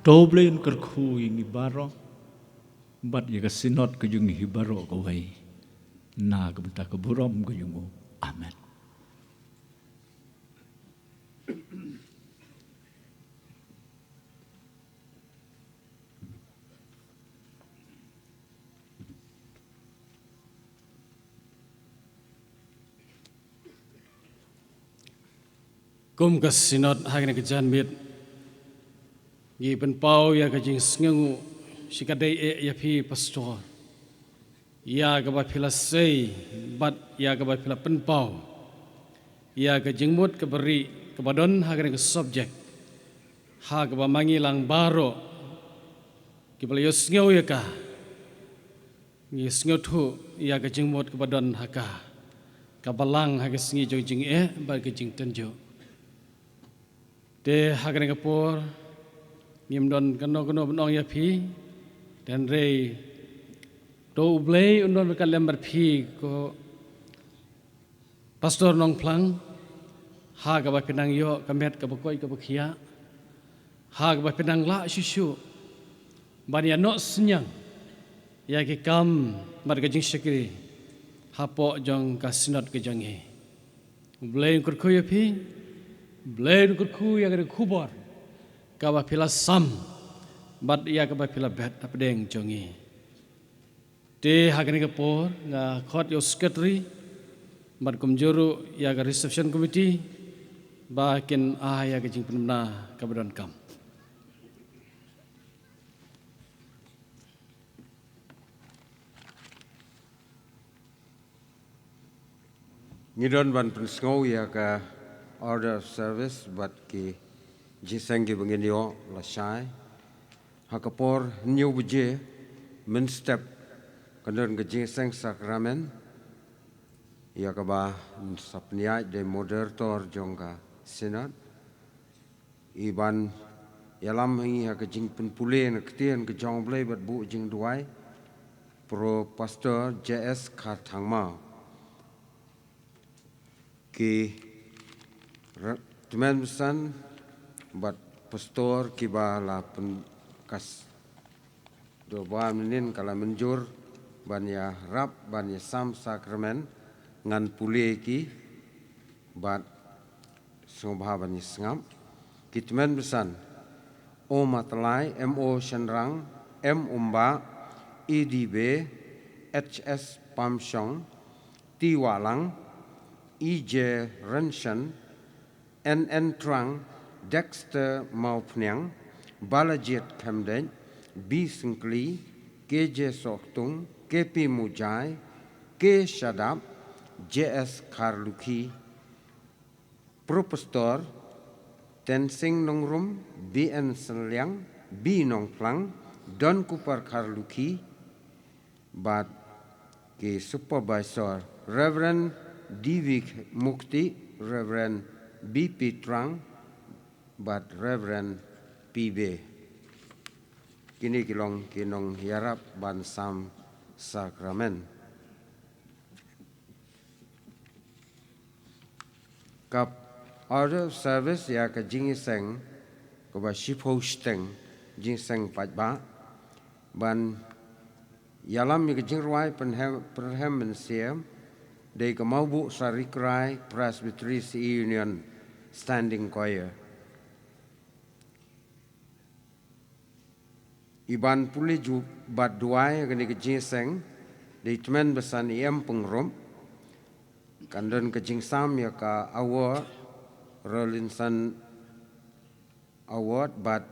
To Blei un kyrkhu ïa ngi baroh, bad ïa ka Synod ka jong ngi hi baroh kawei, na ka bynta ka burom ka jong u. Amen. Kum ka Synod ha kane ka janmiet, ngi pynpaw ïa ka jingsngewnguh shi katdei eh ïa phi Pastor, ïa kaba phi la sei bad ïa kaba phi la pynpaw ïa ka jingmut kaba rieh kaba don ha kane ka subject, ha kaba ma ngi lang baroh kiba la ïohsngew ïa ka. Ngi sngewthuh ïa ka jingmut kaba don ha ka, ka balang ha ka sngi jong jingeh bad ka jingtynjuh. Te ha kane ka por ngim don kano kano ban ong ïa phi. Te hynrei to U Blei un don ka lem bad phi ko Pastor Nongphlang, ha kaba phi nang ïoh ka met kaba koit kaba khiah, ha kaba phi nang lah shuh shuh ban ïa noh synñiang ïa ki kam bad ka jingshakri hapoh jong ka Synod ka jong ngi. U Blei un kyrkhu ïa phi, U Blei un kyrkhu ïa ka khubor kaba phi la sam bad ïa kaba phi la bet hapdeng jong ngi. Te ha kane ka por nga khot ïa u Secretary bad kumjuh ruh ïa ka Reception Committee ba kin ai ïa ka jingpynbna kaba donkam. Ngi don ban pynsngew ïa ka Order of Service bad ki jingïaseng kiba ngin ïoh lashai. Ha ka por hynñiew baje mynstep kan don ka jingïaseng sakramen, ïa kaba sa pynïaid da i Moderator jong ka Synod. Iban ïalam ha ngi ha ka jingpynpule na ka ktien ka jong U Blei bad buh jingduwai, Pro Pastor J S Kharthangmaw. Ki ra-, tymmen basan bad pastor kiba la pynkas, da ba mynnin ka la mynjur ban ïarap ban ïasam sakramen, ngan pule ki bad sngewbha ban ïasngap. Ki tymmen basan: O Matlai, M O Shynrang, M Umbah, E D Bey, H S Pamshong, T Wahlang, E J Rynshon, N N Trang, Dexter Mawphniang, Balajied Khymdeit, B Syngkli, K J Sohtung, K P Mujai, K Shadap, J S Kharlukhi, Pro Pastor Tensing Nongrum, B N Sylliang, B Nongphlang, Don Cooper Kharlukhi, bad ki Supervisor, Reverend D V Mukti, Reverend B P Trang, bad Reverend P Bey. Kine ki long ki nongïarap ban sam sakramen. Ka Order of Service ïa ka jingïaseng kaba shiphew shiteng, jingïaseng paidbah, ban ïalam ïa ka jingrwai pynrhem, pynrhem mynsiem, dei ka Mawbuh Sarikhrai Presbytery Union Standing Choir. Iban pule ju bad duwai ha kane ka jingïaseng, dei tymmen basan i M Pyngrope. Kan don ka jingsam ïa ka award, Rawlinson Award bad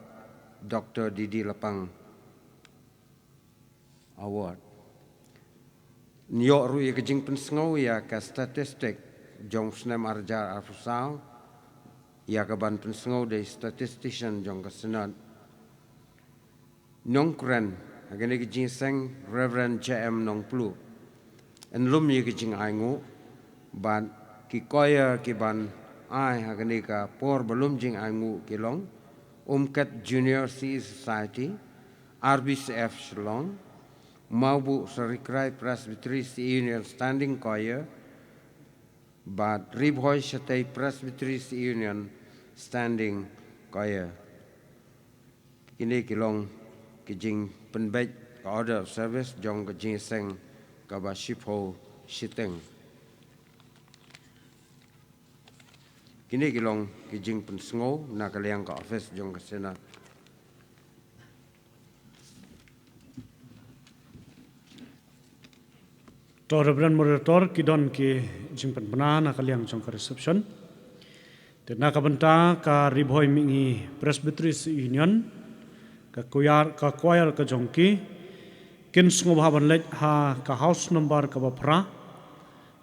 Doctor D D Lapang Award. Ngi ïoh ruh ïa ka jingpynsngew ïa ka statistic jong u snem ar hajar arphew saw, ïa kaban pynsngew da i statistician jong ka Synod. Nongkren ha kane ka jingïaseng, Reverend J M Nongpluh. Yn lum ïa ka jingainguh bad ki choir kiban ai ha kane ka por ba lum jingainguh ki long Umkhet Junior C E Society, R B C F Shillong, Mawbuh Sarikhrai Presbytery Union Standing Choir, bad Ri Bhoi Shatei Presbytery Union Standing Choir. Kine ki long ki jingpynbeit ka Order of Service jong ka jingïaseng kaba shiphew shiteng. Kine ki long ki jingpynsngew na ka liang ka office jong ka Synod. To Reverend Moderator, ki don ki jingpynbna na ka liang jong ka reception. Te na ka bynta ka Ri Bhoi Mihngi Presbytery Union, ka choir, ka choir ka jong ki, kin sngewbha ban leit ha ka house number kaba phra,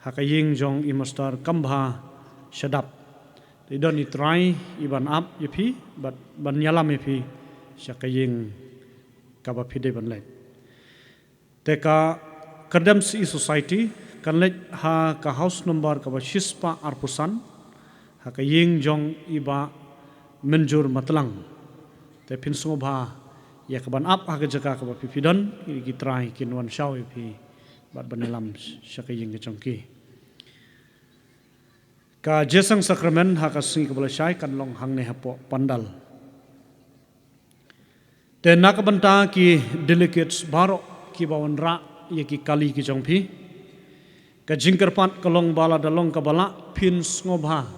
ha ka ïing jong i Master Kambha Shadap. Te don i trai iban ap ïa phi, bad ban ïalam ïa phi sha ka ïing kaba phi dei ban leit. Te ka Kyrdem C E Society kan leit ha ka house number kaba shispah arphew san, ha ka ïing jong i Bah Mynjur Matlang. Te phin sngewbha ïa kaban ap ha ka jaka kaba phi phi don, ki trai kin wan shaw ïa phi bad ban ïalam sha ka ïing ka jong ki. Ka Jeseng Sakramen ha ka sngi kaba lashai kan long hangne hapoh pandal. Te na ka bynta ki delegates baroh kiba wanrah ïa ki kali ki jong phi, ka jingkyrpad ka long ba lada long kaba lah phin sngewbha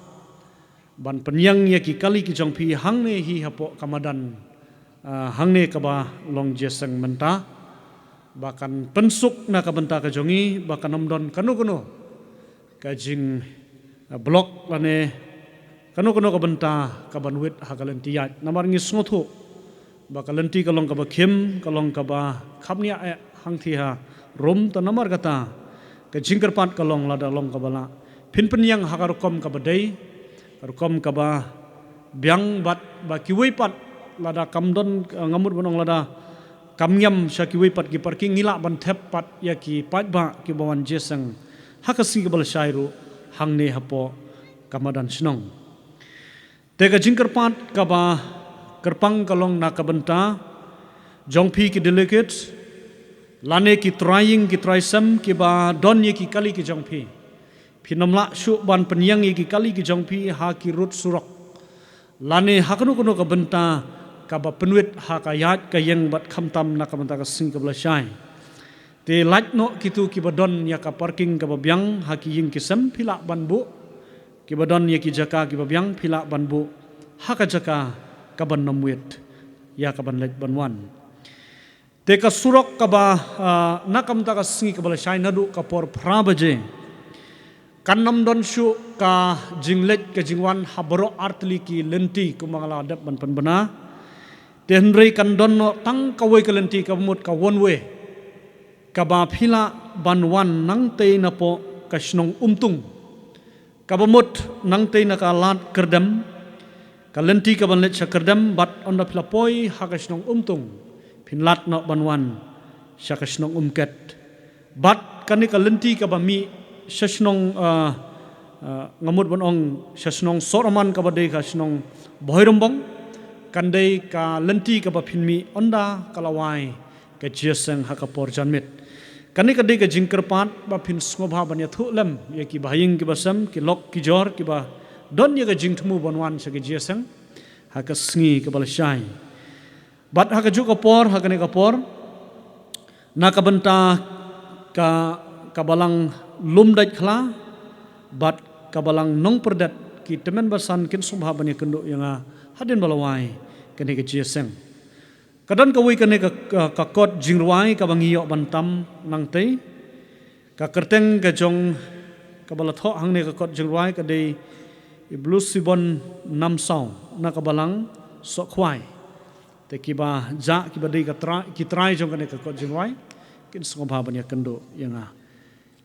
ban pynïeng ïa ki kali ki jong phi hangne hi hapoh ka madan, ah, hangne kaba long Jeseng mynta, ba kan pynsuk na ka bynta ka jong ngi ba kan ym don kano kano ka jing, ah, block lane kano kano ka bynta kaban wit ha ka lynti ïaid. Namar ngi sngewthuh ba ka lynti ka long kaba khim, ka long kaba khapniah eh hangthie ha rum. Te namar kata ka jingkyrpad ka long lada long kaba lah phin pynïeng ha ka rukom kaba dei, ka rukom kaba biang bad ba kiwei pat lada kam don, eh, nga mut ban ong lada kam ngiam sha kiwei pat ki parking, ngi lah ban thep pat ïa ki paidbah kiba wan Jeseng ha ka sngi kaba lashai ruh hangne hapoh ka madan shnong. Te ka jingkyrpad kaba kyrpang ka long na ka bynta jong phi ki delegates lane ki trai ïing ki trai sem kiba don ïa ki kali ki jong phi. Phin ym lah shuh ban pynïeng ïa ki kali ki jong phi ha ki rud surok lane ha kano kano ka bynta kaba pynwit ha ka ïaid ka ïeng bad khamtam na ka bynta ka sngi kaba lashai. Te lait noh kito kiba don ïa ka parking kaba biang ha ki ïing ki sem phi lah ban buh, kiba don ïa ki jaka kiba biang phi lah ban buh ha ka jaka kaban ym wit ïa kaban leit ban wan. Te ka surok kaba, ah, na ka bynta ka sngi kaba lashai naduh ka por phra baje kan ym don shuh ka jingleit ka jingwan ha baroh artylli ki lynti kumba nga la dep ban pynbna. Te hynrei kan don noh tang kawei ka lynti kaba mut ka one way, kaba phi lah ban wan nangtei napoh ka shnong Umtung, kaba mut nangtei na ka lad Kyrdem, ka lynti kaban leit sha Kyrdem bad ynda phi la poi ha ka shnong Umtung phin lad noh ban wan sha ka shnong Umket. Bad kane ka lynti kaba mih sha shnong, ah, ah, nga mut ban ong sha shnong Sohraman kaba dei ka shnong Bhoirymbong, kan dei ka lynti kaba phin mih ynda ka la wai ka Jeseng ha ka por janmiet. Kane ka dei ka jingkyrpad ba phin sngewbha ban ïathuh lem ïa ki bahaïing ki basem, ki lok ki jor kiba don ïa ka jingthmu ban wan sha ka Jeseng ha ka sngi kaba lashai. Bad ha kajuh ka por, ha kane ka por, na ka bynta ka, ka balang Lumdaitkhla bad ka balang Nongpyrdet, ki tymmen basan kin sngewbha ban ïakynduh ïa nga hadien ba la wai kane ka Jeseng. Ka don kawei kane ka, ka, ka kot jingrwai kaba ngi ïoh ban tam nangtei. Ka kyrteng ka jong kaba la thoh hangne ka kot jingrwai ka dei i Blusibon Namsaw na ka balang Sohkhwai. Te kiba jah kiba dei ka trai, ki trai jong kane ka kot jingrwai kin sngewbha ban ïakynduh ïa nga.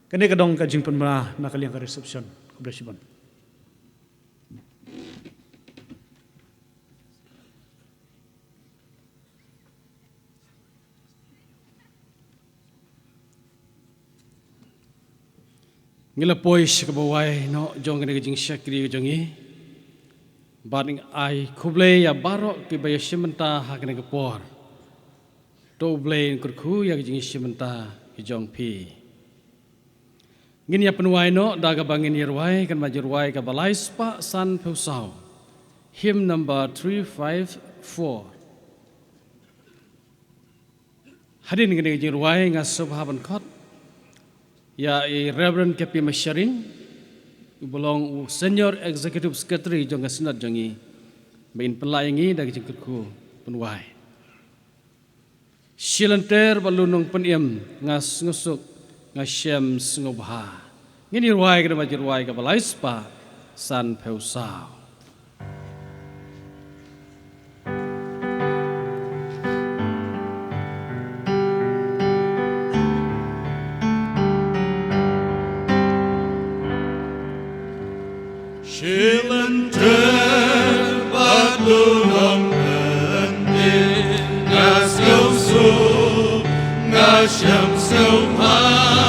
Kane ka dei ka jingpynbna na ka liang ka reception. Khublei shibun. Ngi la poi sha kaba wai noh jong kane ka jingshakri ka jong ngi. Bad ngi ai khublei ïa baroh kiba ïashim bynta ha kane ka por. To U Blei un kyrkhu ïa ka jingshim bynta ka jong phi. Ngin ïa pynwai noh da kaba ngin ïa rwai, kan ba jingrwai kaba lai spah san phew saw. Hymn number three five four. Hadien kane ka jingrwai nga sngewbha ban khot ïa i Reverend K P Masharing, uba long u Senior Executive Secretary jong ka Synod jong ngi, ba in pynlah ïa ngi da ka jingkyrkhu pynwai. Shi lynter bad lum nongpynim nga sngewsuk nga shem sngewbha. Ngin ïa rwai ka dei ba jingrwai kaba lai spah san phew saw. Shi lynter bad lum nongpynim nga sngewsuk nga shem sngewbha.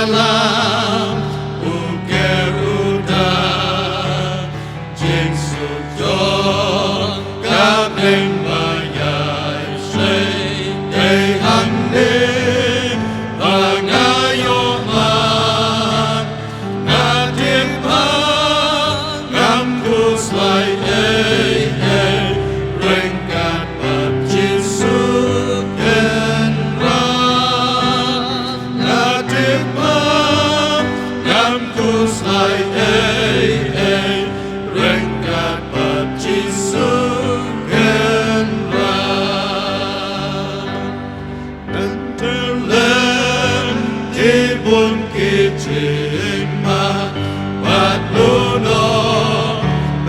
Lam u ker u da, jingsuk jong ka bneng ba ïai shai, dei hangne ba nga ïoh man. Nga tip ba ngam khuslai ei ei, ryngkat bad Jisu Kynrad. Nga tip ba ngam khuslai ei ei, ryngkat bad Jisu Kynrad. Ynter lem ki bun ki jingma, bad u nongpynim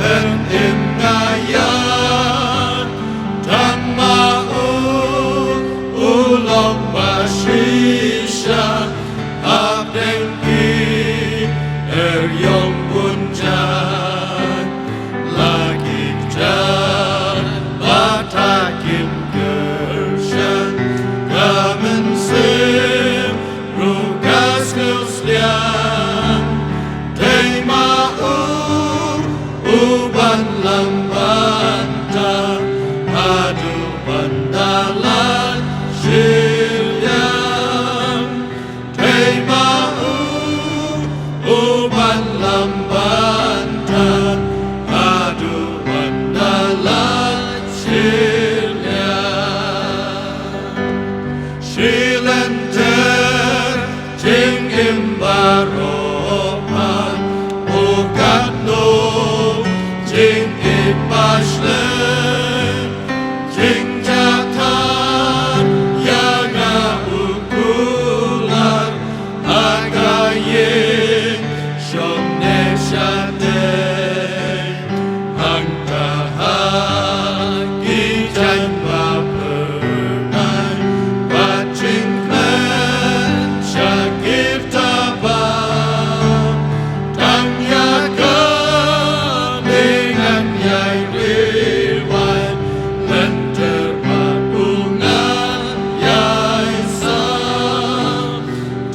nga ïaid. Tang ma u, u long ba shisha hapdeng ki riewbunjat. La ki kjat bad ha kin kyrshan, ka mynsiem ruh ka sngewsliang. Dei ma u, u ban lam bynta haduh ban da lait shiliang. Dei ma u, u ban lam bynta haduh ban da lait shiliang. Shi lynter jingim baroh phan, u katno jingïeit ba shlei. Jingjahthait ïa nga u kular ha ka ïing shong ne shatei. Hangta ha ki jaiñ ba phyrnai bad jingkmen sha ki rta ba. Tang ïa kane ngan ïai riewai, lynter bad u ngan ïai sam.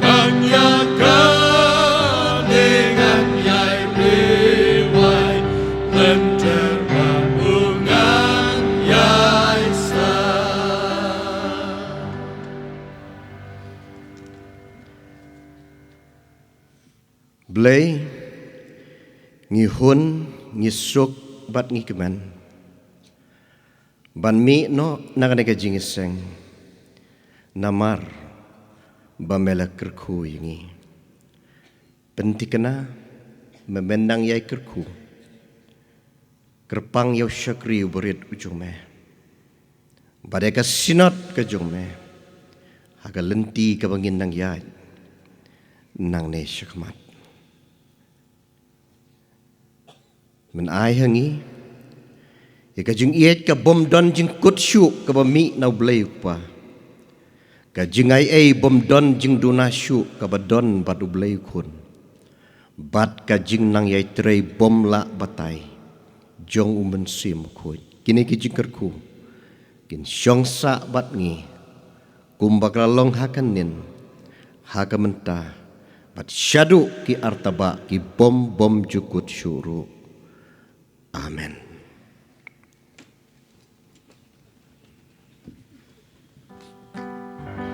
Tang ïa kane ngan ïai riewai, lynter bad u ngan ïai sam. Blei, ngi hun, ngi suk bad ngi kmen ban mih noh na kane ka jingïaseng, namar ba me la kyrkhu ïa ngi. Pynthikna, me men nang ïai kyrkhu. Kyrpang ïa u shakri u barit u jong me, bad ïa ka synod ka jong me, ha ka lynti kaba ngin nang ïaid nangne shakhmat. Men ai ha ngi ïa ka jingïeit ka bym don jingkut shuh kaba mih na u Blei u Kpa, ka jingai ei bym don jingduna shuh kaba don bad u Blei u Khun, bad ka jingnang ïai trei bym lah batai jong u Mynsiem Bakhuid. Kine ki jingkyrkhu kin shong sah bad ngi kumba ka la long ha ka nin, ha ka mynta, bad shaduh ki artabah ki bym bym ju kut shuh ruh. Amen.